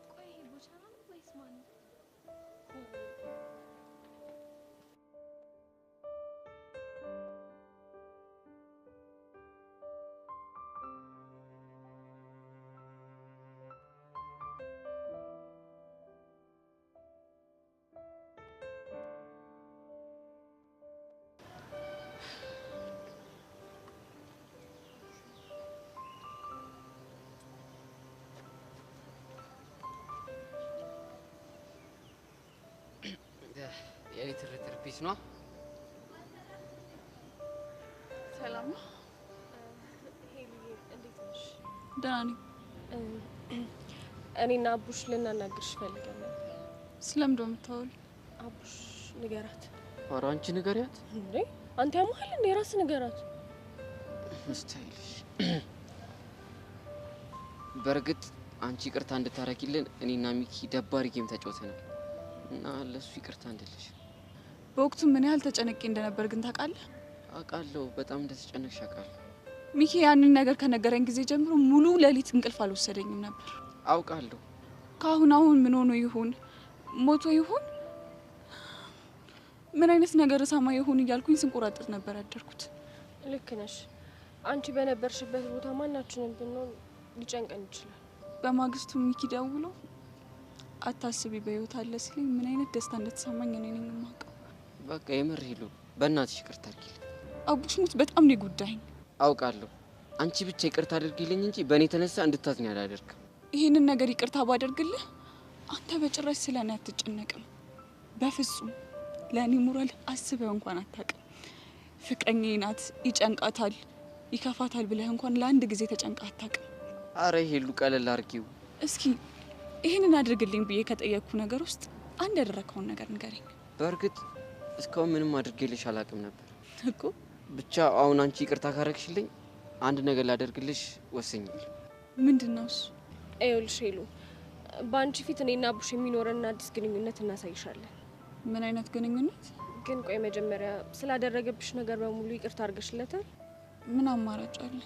S13: ቆይ ይሄ ቦቻና ነው ወይስ ማን ነው?
S6: የኔ ትርትር peace ነው።
S2: ሰላም ነው?
S10: ሄሉዬ እንዴት ነሽ?
S2: ደህና ነኝ።
S10: እኔና አቡሽ ልናናግርሽ ፈልገን ነበር።
S2: ስለምንድን ነው የምታወሪው?
S10: አቡሽ ንገራት።
S6: ኧረ አንቺ ንገሪያት።
S10: እንዴ አንተ ያመሃል እንዴ? ራስህ ንገራት።
S6: Stylish። በእርግጥ አንቺ ይቅርታ እንድታረጊልን እኔና ሚኪ ደባሪ game ተጫውተናል እና ለሱ ይቅርታ እንድልሽ።
S2: በወቅቱ ምን ያህል ተጨነቄ እንደነበር ግን ታውቃለህ?
S6: አውቃለሁ፣ በጣም እንደተጨነቅሽ አውቃለሁ።
S2: ሚኪ ያንን ነገር ከነገረኝ ጊዜ ጀምሮ ሙሉ ሌሊት እንቅልፍ አልወሰደኝም ነበር።
S6: አውቃለሁ።
S2: ከአሁን አሁን ምን ሆኖ ይሆን፣ ሞቶ ይሆን፣ ምን አይነት ነገር እሰማ ይሆን እያልኩኝ ስንቆራጠጥ ነበር ያደርኩት።
S10: ልክ ነሽ። አንቺ በነበርሽበት ቦታ ማናችንም ብንሆን ሊጨንቀን ይችላል።
S2: በማግስቱ ሚኪ ደውሎ አታስቢ በህይወት አለ ሲለኝ ምን አይነት ደስታ እንደተሰማኝ እኔ ነኝ የማውቀው።
S6: በቃ የምር ሄሉ፣ በእናትሽ ይቅርታ አድርጊልኝ።
S2: አቡሽ ሙት በጣም ነው የጎዳኝ።
S6: አውቃለሁ። አንቺ ብቻ ይቅርታ አድርጊልኝ እንጂ በእኔ የተነሳ እንድታዝኝ አላደርግም።
S2: ይህንን ነገር ይቅርታ ባደርግልህ አንተ በጭራሽ ስለ እኔ አትጨነቅም። በፍጹም ለእኔ ሞራል አስበው እንኳን አታውቅም። ፍቅረኛዬ ናት፣ ይጨንቃታል፣ ይከፋታል ብለህ እንኳን ለአንድ ጊዜ ተጨንቃ አታውቅም።
S6: አረ ሄሉ ቀለል አድርጊው።
S2: እስኪ ይህንን አድርግልኝ ብዬ ከጠየቅኩ ነገር ውስጥ አንድ ያደረግከውን ነገር ንገረኝ።
S6: በእርግጥ እስካሁን ምንም አድርጌልሽ አላውቅም ነበር
S2: እኮ።
S6: ብቻ አሁን አንቺ ይቅርታ ካረግሽልኝ አንድ ነገር ላደርግልሽ ወስኛለሁ።
S2: ምንድን ነው እሱ?
S10: ይኸውልሽ ሄሉ፣ በአንቺ ፊት እኔና አቡሽ የሚኖረን አዲስ ግንኙነት እናሳይሻለን።
S2: ምን አይነት ግንኙነት?
S10: ግን ቆይ መጀመሪያ ስላደረገብሽ ነገር በሙሉ ይቅርታ አድርገሽለታል?
S2: ምን አማራጭ አለ?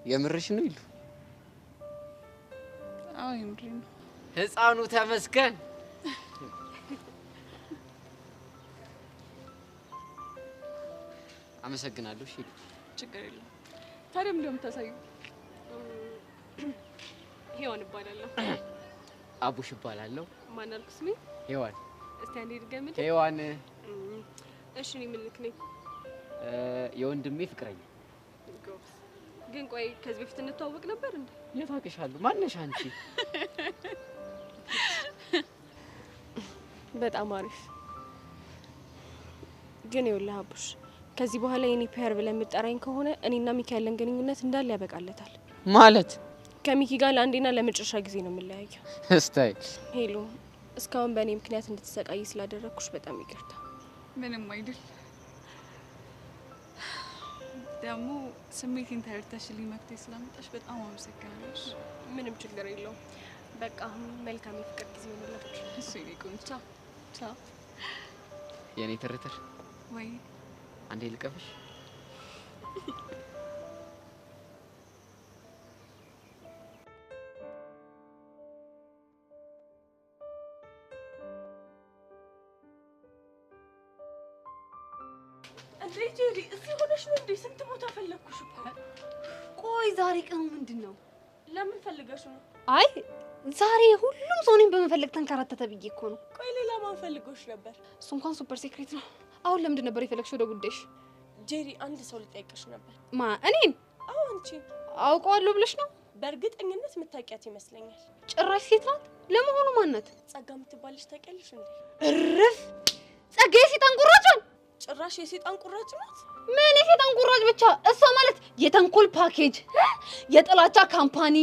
S6: የምርሽ ነው ሄሉ?
S2: አዎ የምሬን ነው።
S6: ህፃኑ ተመስገን። አመሰግናለሁ። እሺ
S2: ችግር የለም። ታዲያ ምንድን ነው የምታሳየው?
S10: ሔዋን እባላለሁ።
S6: አቡሽ እባላለሁ።
S10: ማን አልኩ ስሜ?
S6: ሔዋን።
S10: እስቲ አንዴ ድገምልኝ።
S6: ሔዋን።
S10: እሺ እኔ ምልክ ነኝ?
S6: የወንድሜ ፍቅረኛ።
S10: ጎበዝ። ግን ቆይ ከዚህ በፊት እንተዋወቅ ነበር እንዴ?
S6: የት አውቅሻለሁ? ማነሽ አንቺ?
S10: በጣም አሪፍ። ግን ይኸውልህ አቡሽ፣ ከዚህ በኋላ የኔ ፒያር ብለህ የምትጠራኝ ከሆነ እኔና ሚኪ ያለን ግንኙነት እንዳለ ያበቃለታል።
S6: ማለት
S10: ከሚኪ ጋር ለአንዴና ለመጨረሻ ጊዜ ነው የምንለያየው።
S6: Style
S10: ሄሉ፣ እስካሁን በእኔ ምክንያት እንድትሰቃይ ስላደረግኩሽ በጣም ይቅርታ።
S2: ምንም አይደል። ደግሞ ስሜቴን ተረድተሽልኝ መፍትሄ ስላመጣሽ በጣም አመሰግናለሁ።
S10: ምንም ችግር የለውም። በቃ አሁን መልካም የፍቅር ጊዜ ይሆንላችሁ።
S2: እሱ የኔ ቆንጆ። ቻው ቻው።
S6: የኔ ትርትር
S2: ወይ
S6: አንዴ ልቀፍሽ።
S10: እንዴ ጄሪ፣ እዚህ ሆነሽ ነው እንዴ? ስንት ቦታ ፈለግኩሽ እኮ።
S3: ቆይ ዛሬ ቀኑ ምንድን ነው?
S10: ለምን ፈልገሽ ነው?
S3: አይ ዛሬ ሁሉም ሰው እኔን በመፈለግ ተንከራተተ ብዬ እኮ ነው።
S10: ቆይ ሌላ ማን ፈልጎሽ ነበር?
S3: እሱ እንኳን super secret ነው። አሁን ለምንድን ነበር የፈለግሽ? ወደ ጉዳይሽ።
S10: ጄሪ፣ አንድ ሰው ልጠይቅሽ ነበር።
S3: ማ? እኔን?
S10: አዎ አንቺን።
S3: አውቀዋለሁ ብለሽ ነው?
S10: በእርግጠኝነት የምታውቂያት ይመስለኛል።
S3: ጭራሽ ሴት ናት? ለመሆኑ ማን ናት?
S10: ጸጋ የምትባልሽ ታውቂያለሽ እንዴ?
S3: እርፍ! ጸጋ የሴጣን ቁራጯን!
S10: ጭራሽ የሴጣን ቁራጭ ናት?
S3: ምን የሴጣን ቁራጭ ብቻ! እሷ ማለት የተንኮል ፓኬጅ፣ የጥላቻ company፣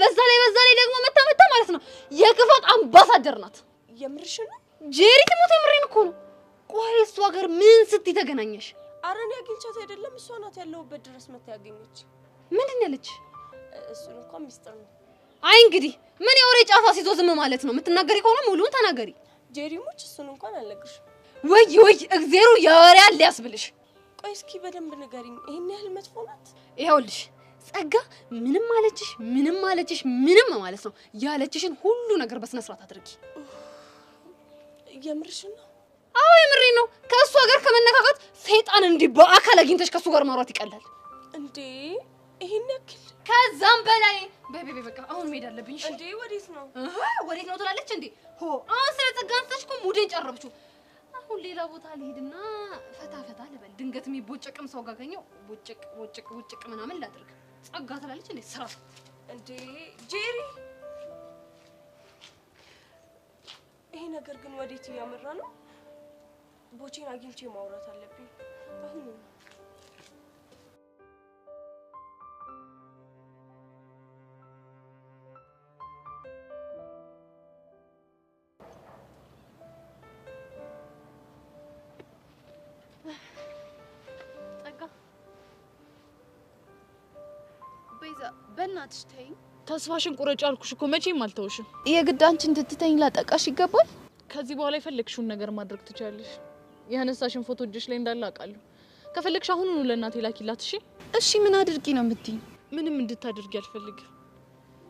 S11: በዛ ላይ ደግሞ መታ መታ ማለት ነው የክፋት አምባሳደር ናት።
S10: የምርሽን ነው
S11: ጄሪ? ትሞት የምሬን እኮ ነው። ቆይ እሷ ጋር ምን ስትይ ተገናኘሽ?
S10: ኧረ እኔ አግኝቻት አይደለም፣ እሷ ናት ያለሁበት ድረስ መታ ያገኘች።
S11: ምንድን ነው ያለች?
S10: እሱን እንኳን ሚስጥር ነው።
S11: አይ እንግዲህ ምን የወሬ ጫፋ ሲዞ ዝም ማለት ነው። የምትናገሪ ከሆነ ሙሉውን ተናገሪ።
S10: ጄሪ ሙች እሱን እንኳን አልነግርሽም።
S11: ወይ ወይ እግዜሩ የወሬ አለ ያስብልሽ።
S10: ቆይ እስኪ በደንብ ንገሪኝ፣ ይሄን ያህል መጥፎ ናት?
S11: ይኸውልሽ ጸጋ ምንም አለችሽ ምንም አለችሽ ምንም ማለት ነው ያለችሽን ሁሉ ነገር በስነ ስርዓት አድርጊ።
S10: የምርሽን ነው?
S11: አዎ የምሬን ነው። ከእሷ ጋር ከመነካካት ሰይጣን እንዲህ በአካል አግኝተሽ ከእሱ ጋር ማውራት ይቀላል።
S10: እንዴ ይሄን ያክል?
S11: ከዛም በላይ በይ በይ በቃ አሁን መሄድ አለብኝ።
S10: እንዴ ወዴት ነው?
S11: ወዴት ነው ትላለች እንዴ? ሆ አሁን ስለ ጸጋ አንስተሽ እኮ ሙዴን ጨረብሽው። አሁን ሌላ ቦታ ልሄድና ፈታ ፈታ ልበል። ድንገት የሚቦጨቅም ሰው ጋገኘው ቦጭቅ ቦጭቅ ቦጭቅ ምናምን ላድርግ። ጸጋ ትላለች እንዴ ስራ።
S10: እንዴ ጄሪ፣ ይሄ ነገር ግን ወዴት እያመራ ነው? ቦቼን አግኝቼ ማውራት አለብኝ አሁን ነው።
S13: ቤዛ በእናትሽ ተይኝ።
S2: ተስፋሽን ቁረጭ አልኩሽ እኮ መቼም አልተውሽም።
S13: የግድ አንቺ እንድትተኝ ላጠቃሽ ይገባል?
S2: ከዚህ በኋላ የፈለግሽውን ነገር ማድረግ ትችያለሽ። ያነሳሽን ፎቶ እጅሽ ላይ እንዳለ አውቃለሁ። ከፈለግሽ አሁኑኑ ለእናቴ ላኪላት። እሺ?
S13: እሺ ምን አድርጊ ነው የምትይኝ?
S2: ምንም እንድታደርጊ አልፈልግም፣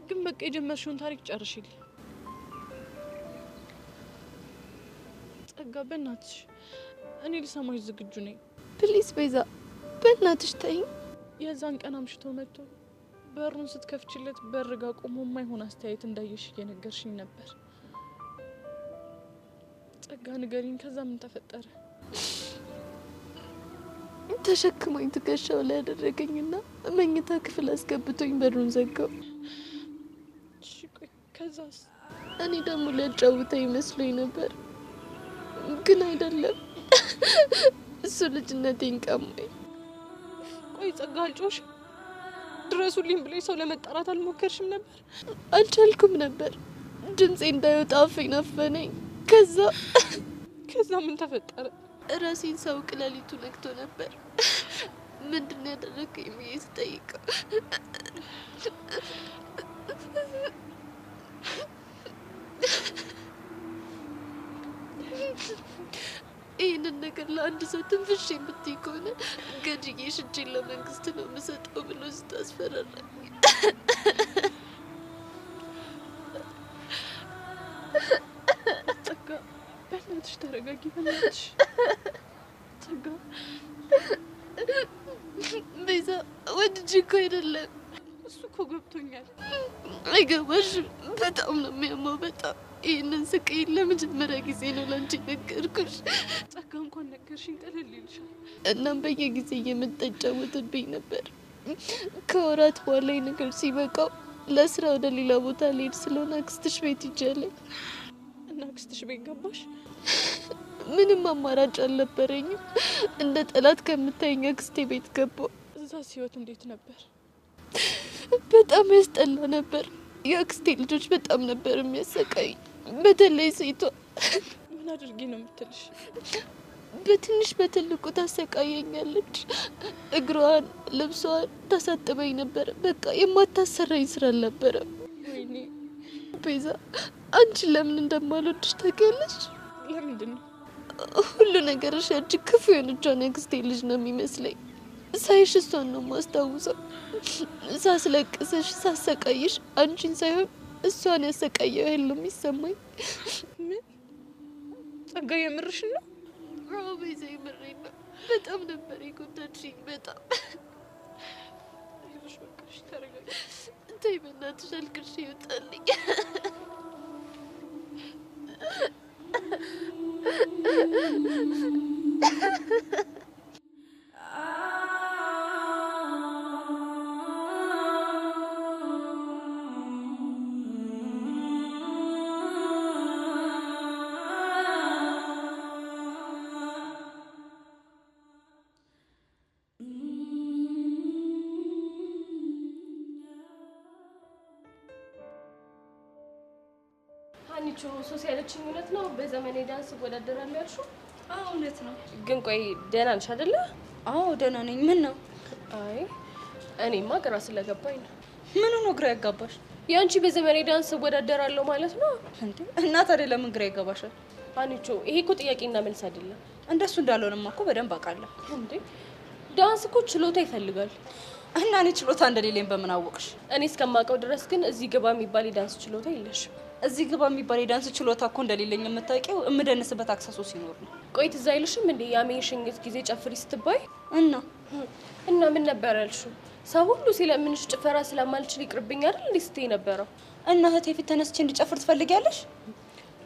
S2: ግን በቃ የጀመርሽውን ታሪክ ጨርሽልኝ። ጸጋ በእናትሽ እኔ ልሰማሽ ዝግጁ ነኝ።
S13: Please ቤዛ በእናትሽ ተይኝ።
S2: የዛን ቀን አምሽቶ መጥቶ በሩን ስትከፍችለት በር ጋ ቆሞ የማይሆን አስተያየት እንዳየሽ እየነገርሽኝ ነበር። ጸጋ ንገሪኝ፣ ከዛ ምን ተፈጠረ?
S13: ተሸክሞኝ ትከሻው ላይ ያደረገኝና መኝታ ክፍል አስገብቶኝ በሩን ዘጋው።
S2: እሺ ቆይ ከዛስ?
S13: እኔ ደግሞ ሊያጫውተኝ መስሎኝ ነበር፣ ግን አይደለም። እሱ ልጅነቴን ቀማኝ።
S2: ቆይ ጸጋ አልጮሽ? ድረሱልኝ ብለሽ ሰው ለመጣራት አልሞከርሽም ነበር?
S13: አልቻልኩም ነበር። ድምጼ እንዳይወጣ አፌን አፈነኝ። ከዛ
S2: ምን ተፈጠረ?
S13: ራሴን ሳውቅ ሌሊቱ ነግቶ ነበር። ምንድን ነው ያደረገኝ ብዬ ስጠይቀው ይህንን ነገር ለአንድ ሰው ትንፍሽ የምትይ ከሆነ ገድዬሽ እጄን ለመንግስት ነው የምሰጠው ብሎ ስታስፈራራኝ
S2: ጸጋ በእናትሽ ተረጋጊ፣ በእናትሽ ጸጋ።
S13: ቤዛ ወድጄ እኮ አይደለም።
S2: እሱ እኮ ገብቶኛል።
S13: አይገባሽም። በጣም ነው የሚያመው፣ በጣም። ይህንን ስቃይ ለመጀመሪያ ጊዜ ነው ላንቺ ነገርኩሽ።
S2: ጸጋ እንኳን ነገርሽኝ ቀለል ይልሻል።
S13: እናም በየጊዜ እየመጣ ይጫወትብኝ ነበር። ከወራት በኋላ ይህ ነገር ሲበቃው ለስራ ወደ ሌላ ቦታ ልሄድ ስለሆነ አክስትሽ ቤት ሂጅ አለኝ።
S2: እና አክስትሽ ቤት ገባሽ?
S13: ምንም አማራጭ አልነበረኝም። እንደ ጠላት ከምታየኝ አክስቴ ቤት ገባሁ።
S2: እዛስ ህይወት እንዴት ነበር?
S13: በጣም ያስጠላ ነበር። የአክስቴ ልጆች በጣም ነበር የሚያሰቃይ፣ በተለይ ሴቷ።
S2: ምን አድርጊ ነው የምትልሽ?
S13: በትንሽ በትልቁ ታሰቃየኛለች። እግሯን፣ ልብሷን ታሳጥበኝ ነበር። በቃ የማታሰራኝ ስራ አልነበረም።
S2: ወይኔ
S13: ቤዛ፣ አንቺን ለምን እንደማልወድሽ ታውቂያለሽ?
S2: ለምንድን ነው?
S13: ሁሉ ነገርሽ ያቺ ክፉ የሆነችውን የአክስቴ ልጅ ነው የሚመስለኝ። ሳይሽ እሷን ነው የማስታውሰው። ሳስለቅስሽ፣ ሳሰቃይሽ አንቺን ሳይሆን እሷን ያሰቃየው ያህል ነው የሚሰማኝ።
S2: ምን ጸጋ፣ የምርሽን ነው?
S13: አዎ ቤዛ፣ የምሬን ነው። በጣም ነበር የጎዳችኝ፣ በጣም።
S2: አይዞሽ በቃ እሺ፣ ተረጋጊ።
S13: ተይ በእናትሽ አልቅሼ ይወጣልኝ።
S10: ሀኒቾ ሶስ ያለችኝ እውነት ነው? በዘመኔ ዳንስ እወዳደራለሁ ያልሽው?
S8: አዎ እውነት ነው።
S10: ግን ቆይ ደህና ነሽ አይደለ?
S8: አዎ ደህና ነኝ። ምን ነው?
S10: አይ እኔማ ግራ ስለገባኝ ነው።
S8: ምኑ ነው ግራ ያጋባሽ?
S10: ያንቺ በዘመኔ ዳንስ እወዳደራለሁ ማለት ነው
S8: እንዴ? እና ታዲያ ለምን ግራ ይገባሻል?
S10: ሀኒቾ ይሄ እኮ ጥያቄና መልስ አይደለም።
S8: እንደሱ እንዳልሆነማ እኮ በደንብ አውቃለሁ።
S10: እንዴ ዳንስ እኮ ችሎታ ይፈልጋል።
S8: እና እኔ ችሎታ እንደሌለኝ በምን አወቅሽ?
S10: እኔ እስከማውቀው ድረስ ግን እዚህ ግባ የሚባል የዳንስ ችሎታ የለሽም።
S8: እዚህ ግባ የሚባል የዳንስ ችሎታ እኮ እንደሌለኝ የምታውቂው እምደንስበት access ኡ ሲኖር ነው።
S10: ቆይ ትዝ አይልሽም እንዴ ያሜን ሽኝት ጊዜ ጨፍሪ ስትባይ? እና ምን ነበር ያልሽው? ሰው ሁሉ ሲለምንሽ ጭፈራ ስለማልችል ይቅርብኝ አይደል እንዴ ስትይ ነበረው?
S8: እና እህቴ ፊት ተነስቼ እንድጨፍር ትፈልጊያለሽ?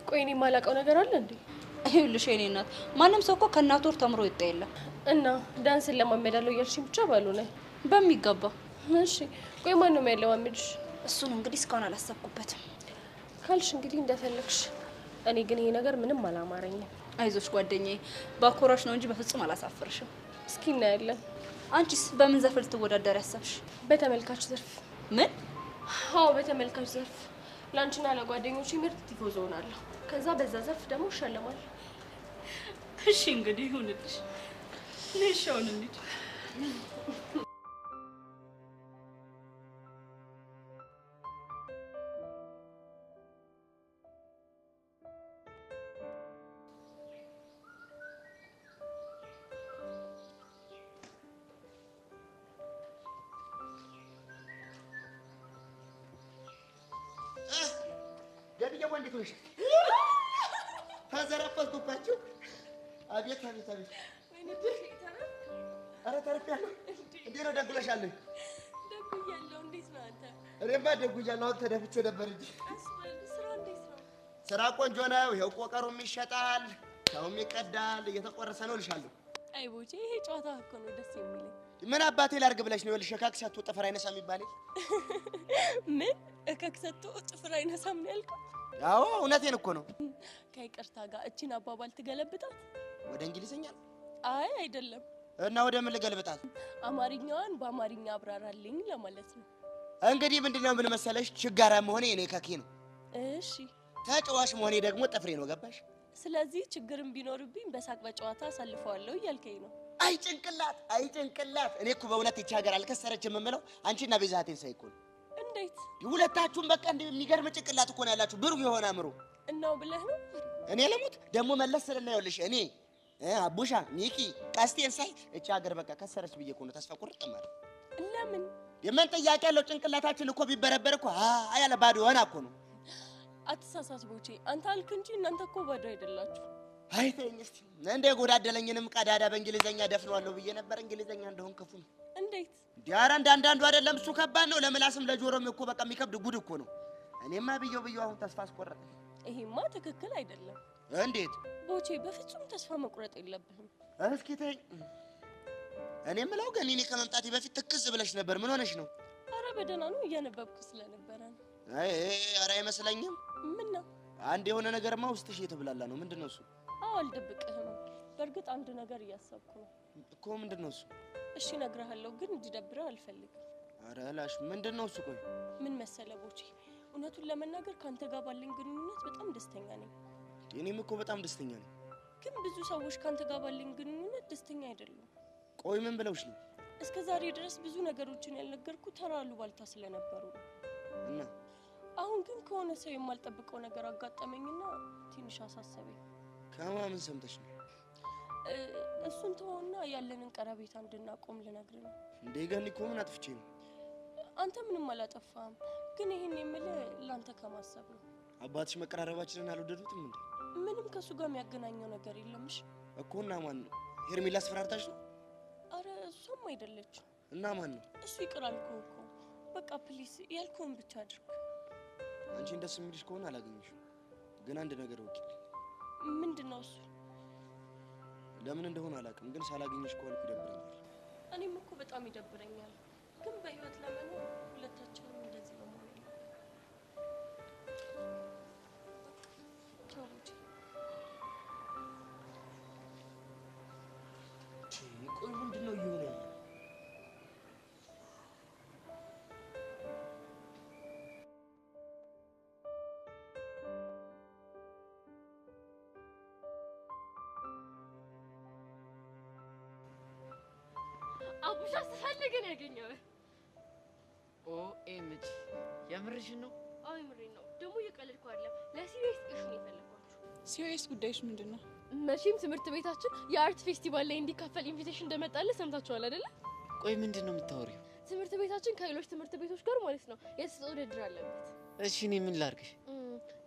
S10: ቆይ እኔ የማላውቀው ነገር አለ እንዴ?
S8: ይኸውልሽ የእኔ እናት ማንም ሰው እኮ ከእናቱ ወር ተምሮ ይወጣ የለም።
S10: እና ዳንስን ለማመዳለሁ እያልሽኝ ብቻ ባልሆነ
S8: በሚገባ።
S10: እሺ ቆይ ማን ነው የሚያለማምድሽ?
S8: እሱን እንግዲህ እስካሁን አላሰብኩበትም።
S10: ካልሽ እንግዲህ እንደፈለግሽ። እኔ ግን ይሄ ነገር ምንም አላማረኝም።
S8: አይዞሽ ጓደኛዬ፣ ባኮራሽ ነው እንጂ በፍጹም አላሳፍርሽም።
S10: እስኪ እናያለን።
S8: አንቺስ በምን ዘርፍ ልትወዳደር ያሰብሽ?
S10: በተመልካች ዘርፍ።
S8: ምን?
S10: አዎ በተመልካች ዘርፍ። ላንቺና ለጓደኞቼ ምርጥ ቲፎዞ ሆናለሁ። ከዛ በዛ ዘርፍ ደግሞ እሸለማለሁ።
S8: እሺ እንግዲህ ይሁንልሽ። ነሽ አሁን እንሂድ።
S5: ገቢዬ እንዴት ሆንሽ? ተዘረፈስኩባችሁ። አቤት አቤት አቤት! ኧረ ተርፌያለሁ። እንዴት ነው ደጉለሻለሁ?
S10: ደጉያለሁ። እንዴት ነው አንተ?
S5: እኔማ ደጉያለሁ። አሁን ተደፍቼ ነበር እንጂ።
S10: ስራ እንዴት ነው?
S5: ስራ ቆንጆ ነው። ይኸው ቆቀሩም ይሸጣል፣ ሰውም ይቀዳል፣ እየተቆረሰ ነው እልሻለሁ።
S10: አይ ቦቼ፣ ይሄ ጨዋታ እኮ ነው ደስ የሚለኝ።
S5: ምን አባቴ ላድርግ ብለሽ ነው? ይኸውልሽ እከክ ሰጥቶ ጥፍር አይነሳም የሚባል
S10: ምን? እከክ ሰጥቶ ጥፍር አይነሳም ነው ያልከው?
S5: አዎ እውነቴን እኮ ነው።
S10: ከይቅርታ ጋር እቺን አባባል ትገለብጣት
S5: ወደ እንግሊዘኛ?
S10: አይ አይደለም።
S5: እና ወደ ምን ልገልብጣት?
S10: አማርኛዋን በአማርኛ አብራራልኝ ለማለት ነው።
S5: እንግዲህ ምንድነው ምን መሰለሽ፣ ችጋራ መሆኔ እኔ ከኬ ነው።
S10: እሺ
S5: ተጫዋች መሆኔ ደግሞ ጥፍሬ ነው። ገባሽ?
S10: ስለዚህ ችግርም ቢኖርብኝ በሳቅ በጨዋታ አሳልፈዋለሁ እያልከኝ ነው።
S5: አይ ጭንቅላት፣ አይ ጭንቅላት። እኔ እኮ በእውነት ይህች ሀገር አልከሰረችም የምለው አንቺና ቤዛቴን ሳይ እኮ ነው።
S10: እንዴት?
S5: ሁለታችሁም በቃ እንደሚገርም ጭንቅላት እኮ ነው ያላችሁ፣ ብሩህ የሆነ አእምሮ።
S10: እናው ብለህ ነው?
S5: እኔ ልሙት ደግሞ መለስ ስልና ይኸውልሽ እኔ አቡሻ ሚኪ ቀስቴን ሳይ እቺ ሀገር በቃ ከሰረች ብዬ እኮ ነው ተስፋ ቁርጥ ማለት።
S10: ለምን?
S5: የምን ጥያቄ ያለው? ጭንቅላታችን እኮ ቢበረበር እኮ ያለ ባዶ ሆና እኮ ነው።
S10: አትሳሳት ቦቼ፣ አንተ አልክ እንጂ እናንተ እኮ ባዶ አይደላችሁ።
S5: አይ ተይኝ እስቲ። እንደ የጎዳደለኝንም ቀዳዳ በእንግሊዘኛ ደፍነዋለሁ ብዬ ነበር። እንግሊዘኛ እንደሆን ክፉ ነው።
S10: እንዴት?
S5: ዲያራ እንዳንዳንዱ አይደለም እሱ ከባድ ነው። ለምላስም ለጆሮም እኮ በቃ የሚከብድ ጉድ እኮ ነው። እኔማ ብየው ብየው አሁን ተስፋ አስቆረጠኝ።
S10: ይሄማ ትክክል አይደለም።
S5: እንዴት?
S10: ቦቼ በፍጹም ተስፋ መቁረጥ የለብህም።
S5: እስኪ ተይኝ። እኔ የምለው ግን እኔ ከመምጣቴ በፊት ትክዝ ብለሽ ነበር። ምን ሆነሽ ነው?
S10: አረ በደህና ነው፣ እያነበብኩ ስለነበረ ነው።
S5: አይ አረ አይመስለኝም።
S10: ምን ነው?
S5: አንድ የሆነ ነገርማ ውስጥሽ እየተብላላ ነው። ምንድነው እሱ?
S10: አዎ አልደብቅህም። በእርግጥ አንድ ነገር እያሰብኩ ነው።
S5: እኮ ምንድነው እሱ?
S10: እሺ እነግርሃለሁ፣ ግን እንዲደብርህ አልፈልግም።
S5: አረ ላሽ ምንድነው እሱ? ቆይ
S10: ምን መሰለህ ቦቼ፣ እውነቱን ለመናገር ካንተ ጋር ባለኝ ግንኙነት በጣም ደስተኛ ነኝ።
S5: እኔም እኮ በጣም ደስተኛ ነኝ።
S10: ግን ብዙ ሰዎች ካንተ ጋር ባለኝ ግንኙነት ደስተኛ አይደሉም።
S5: ቆይ ምን ብለውሽ ነው?
S10: እስከ ዛሬ ድረስ ብዙ ነገሮችን ያልነገርኩ ተራ አሉባልታ ስለነበሩ ነው።
S5: እና
S10: አሁን ግን ከሆነ ሰው የማልጠብቀው ነገር አጋጠመኝና ትንሽ አሳሰበኝ።
S5: ከማን ምን ሰምተሽ ነው?
S10: እሱን ተወውና ያለንን ቀረቤታ እንድናቆም ልነግርህ ነው።
S5: እንዴ ገኒ እኮ ምን አጥፍቼ ነው?
S10: አንተ ምንም አላጠፋህም፣ ግን ይሄን የምልህ ላንተ ከማሰብ ነው።
S5: አባትሽ መቀራረባችንን አልወደዱትም እንዴ?
S10: ምንም ከሱ ጋር የሚያገናኘው ነገር የለምሽ
S5: እኮ። እና ማን ነው? ሄርሜላ አስፈራርታሽ ነው?
S10: አረ እሷም አይደለችም።
S5: እና ማን ነው?
S10: እሱ ይቅር አልኩህ እኮ። በቃ please ያልኩህን ብቻ አድርግ።
S5: አንቺን ደስ የሚልሽ ከሆነ አላገኘሽም፣ ግን አንድ ነገር እወቂልኝ።
S10: ምንድነው እሱ?
S5: ለምን እንደሆነ አላውቅም፣ ግን ሳላገኘሽ ከዋልኩ ይደብረኛል።
S10: እኔም እኮ በጣም ይደብረኛል፣ ግን በህይወት ለመኖር ሁለታችንም እንደዚህ ነው መሆን ያለብን። ቻው ቦቼ።
S5: ቆይ ምንድነው እየሆነ ያለው?
S10: አቡሻ ስፈልግ ነው ያገኘው።
S6: OMG የምርሽን ነው?
S10: አዎ የምሬን ነው። ደግሞ እየቀለድኩ አይደለም። ለ serious issue ነው የፈለኳችሁ።
S8: Serious ጉዳይሽ ምንድን ነው?
S10: መቼም ትምህርት ቤታችን የ art festival ላይ እንዲካፈል invitation እንደመጣለ ሰምታችኋል አይደለ?
S6: ቆይ ምንድን ነው የምታወሪው?
S10: ትምህርት ቤታችን ከሌሎች ትምህርት ቤቶች ጋር ማለት ነው የተሰጥኦ ውድድር አለበት።
S6: እሺ እኔ ምን ላድርግሽ?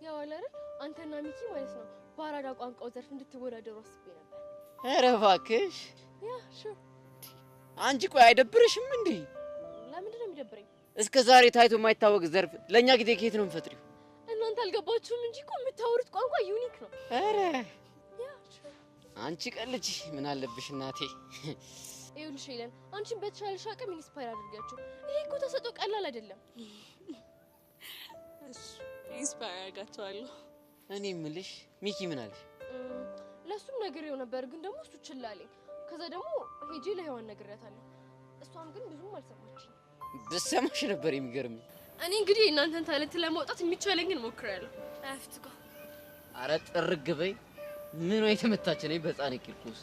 S10: ያው አለ አይደል አንተና ሚኪ ማለት ነው በአራዳ ቋንቋው ዘርፍ እንድትወዳደሩ አስቤ ነበር።
S6: ኧረ እባክሽ።
S10: Yeah sure።
S6: አንቺ ቆይ አይደብርሽም እንዴ?
S10: ለምንድን ነው የሚደብረኝ?
S6: እስከ ዛሬ ታይቶ የማይታወቅ ዘርፍ ለእኛ ጊዜ ከየት ነው የምፈጥሪው?
S10: እናንተ አልገባችሁም እንጂ እኮ የምታወሩት ቋንቋ unique ነው።
S6: ኧረ
S10: Yeah sure።
S6: አንቺ ቀልጅ ምን አለብሽ እናቴ።
S10: ይኸውልሽ ሄለን፣ አንቺን በተሻለሽ አቅም inspire አድርጊያቸው። ይሄ እኮ ተሰጥኦ ቀላል አይደለም።
S8: እሺ inspire አድርጋቸዋለሁ።
S6: እኔ የምልሽ ሚኪ ምን አለሽ?
S10: ለእሱም ነግሬው ነበር፣ ግን ደግሞ እሱ ችላ አለኝ። ከዛ ደግሞ ሄጄ ለሔዋን ነግሬያታለሁ። እሷም ግን ብዙም አልሰማችኝ።
S6: ብሰማሽ ነበር የሚገርምኝ።
S10: እኔ እንግዲህ የእናንተን talent ለማውጣት የሚቻለኝን እሞክራለሁ። አያፍትጋ
S6: አረ ጥርግ በይ። ምኗ የተመታች ነኝ በሕፃን ቂርቆስ።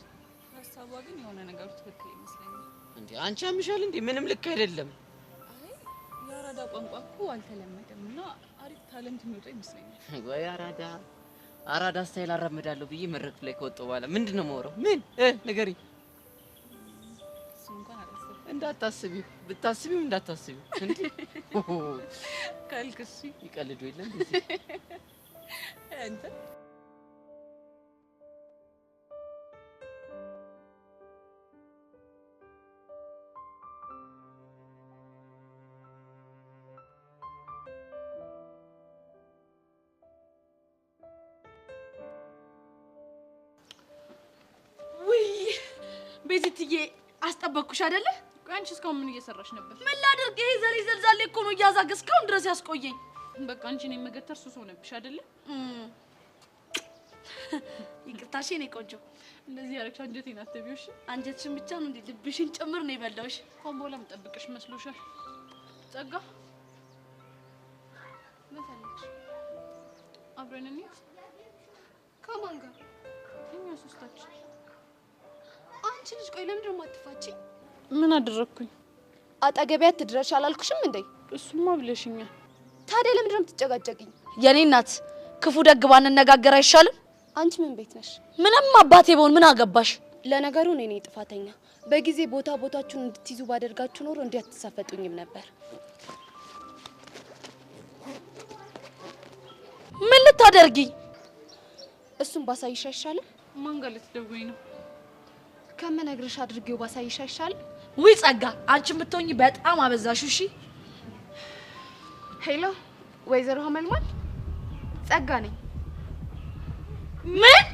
S8: ሀሳቧ ግን የሆነ ነገሩ ትክክል ይመስለኛል።
S6: እንዴ አንቺ አምሻል እንዴ? ምንም ልክ አይደለም።
S8: አይ የአራዳ ቋንቋ እኮ አልተለመደም እና አሪፍ talent የሚወጣ ይመስለኛል።
S6: ወይ አራዳ አራዳ style አራምዳለሁ ብዬ መድረክ ላይ ከወጣሁ በኋላ ምንድን ነው የማወራው? ምን ንገሪኝ።
S8: እሱ እንኳን አላሰብኩም።
S6: እንዳታስቢው፣ ብታስቢው እንዳታስቢው። እንዴ
S8: ካልክ እሺ
S6: ይቀልዱ የለ እንዴ?
S8: አንተ
S3: ውይ ቤዚትዬ አስጠበቅኩሽ አይደለ?
S2: ቆይ አንቺ እስካሁን ምን እየሰራሽ ነበር?
S3: ምን ላድርግ? ይሄ ዘሬ ዘልዛሌ እኮ ነው እያዛገ እስካሁን ድረስ ያስቆየኝ።
S2: በቃ አንቺ እኔን መገተር ሱስ ሆነብሽ አይደለ?
S3: ይቅርታሽ የኔ ቆንጆ።
S2: እንደዚህ ያደረግሽ አንጀቴን አትቢው እሺ?
S3: አንጀትሽን ብቻ ነው እንዴ ልብሽን ጭምር ነው የበላሁሽ።
S2: ከአሁን በኋላ የምጠብቅሽ መስሎሻል? ጸጋ
S11: ምን ፈለግሽ?
S2: አብረን እንሂድ።
S11: ከማን ጋር?
S2: እኛ ሶስታችን።
S11: አንቺ ልጅ ቆይ ለምንድን ነው የማትፋቺኝ?
S2: ምን አደረግኩኝ?
S11: አጠገቤ አትድረሽ አላልኩሽም እንዴ?
S2: እሱማ ብለሽኛል።
S11: ታዲያ ለምንድን ነው የምትጨጋጨቂኝ?
S3: የኔ እናት ክፉ ደግ ባንነጋገር አይሻልም?
S11: አንቺ ምን ቤት ነሽ?
S3: ምንም አባቴ በሆን ምን አገባሽ?
S11: ለነገሩ እኔ ነኝ ጥፋተኛ። በጊዜ ቦታ ቦታችሁን እንድትይዙ ባደርጋችሁ ኖሮ እንዲህ አትሳፈጡኝም ነበር።
S3: ምን ልታደርጊኝ?
S11: እሱን ባሳይሽ አይሻልም?
S2: ማን ጋር ልትደውይ ነው?
S11: ከምነግርሽ አድርጌው ባሳይሽ አይሻልም?
S3: ውይ ጸጋ፣ አንቺ የምትሆኚ በጣም አበዛሽ። እሺ
S11: Hello፣ ወይዘሮ ሀመልማል ጸጋ ነኝ።
S3: ምን?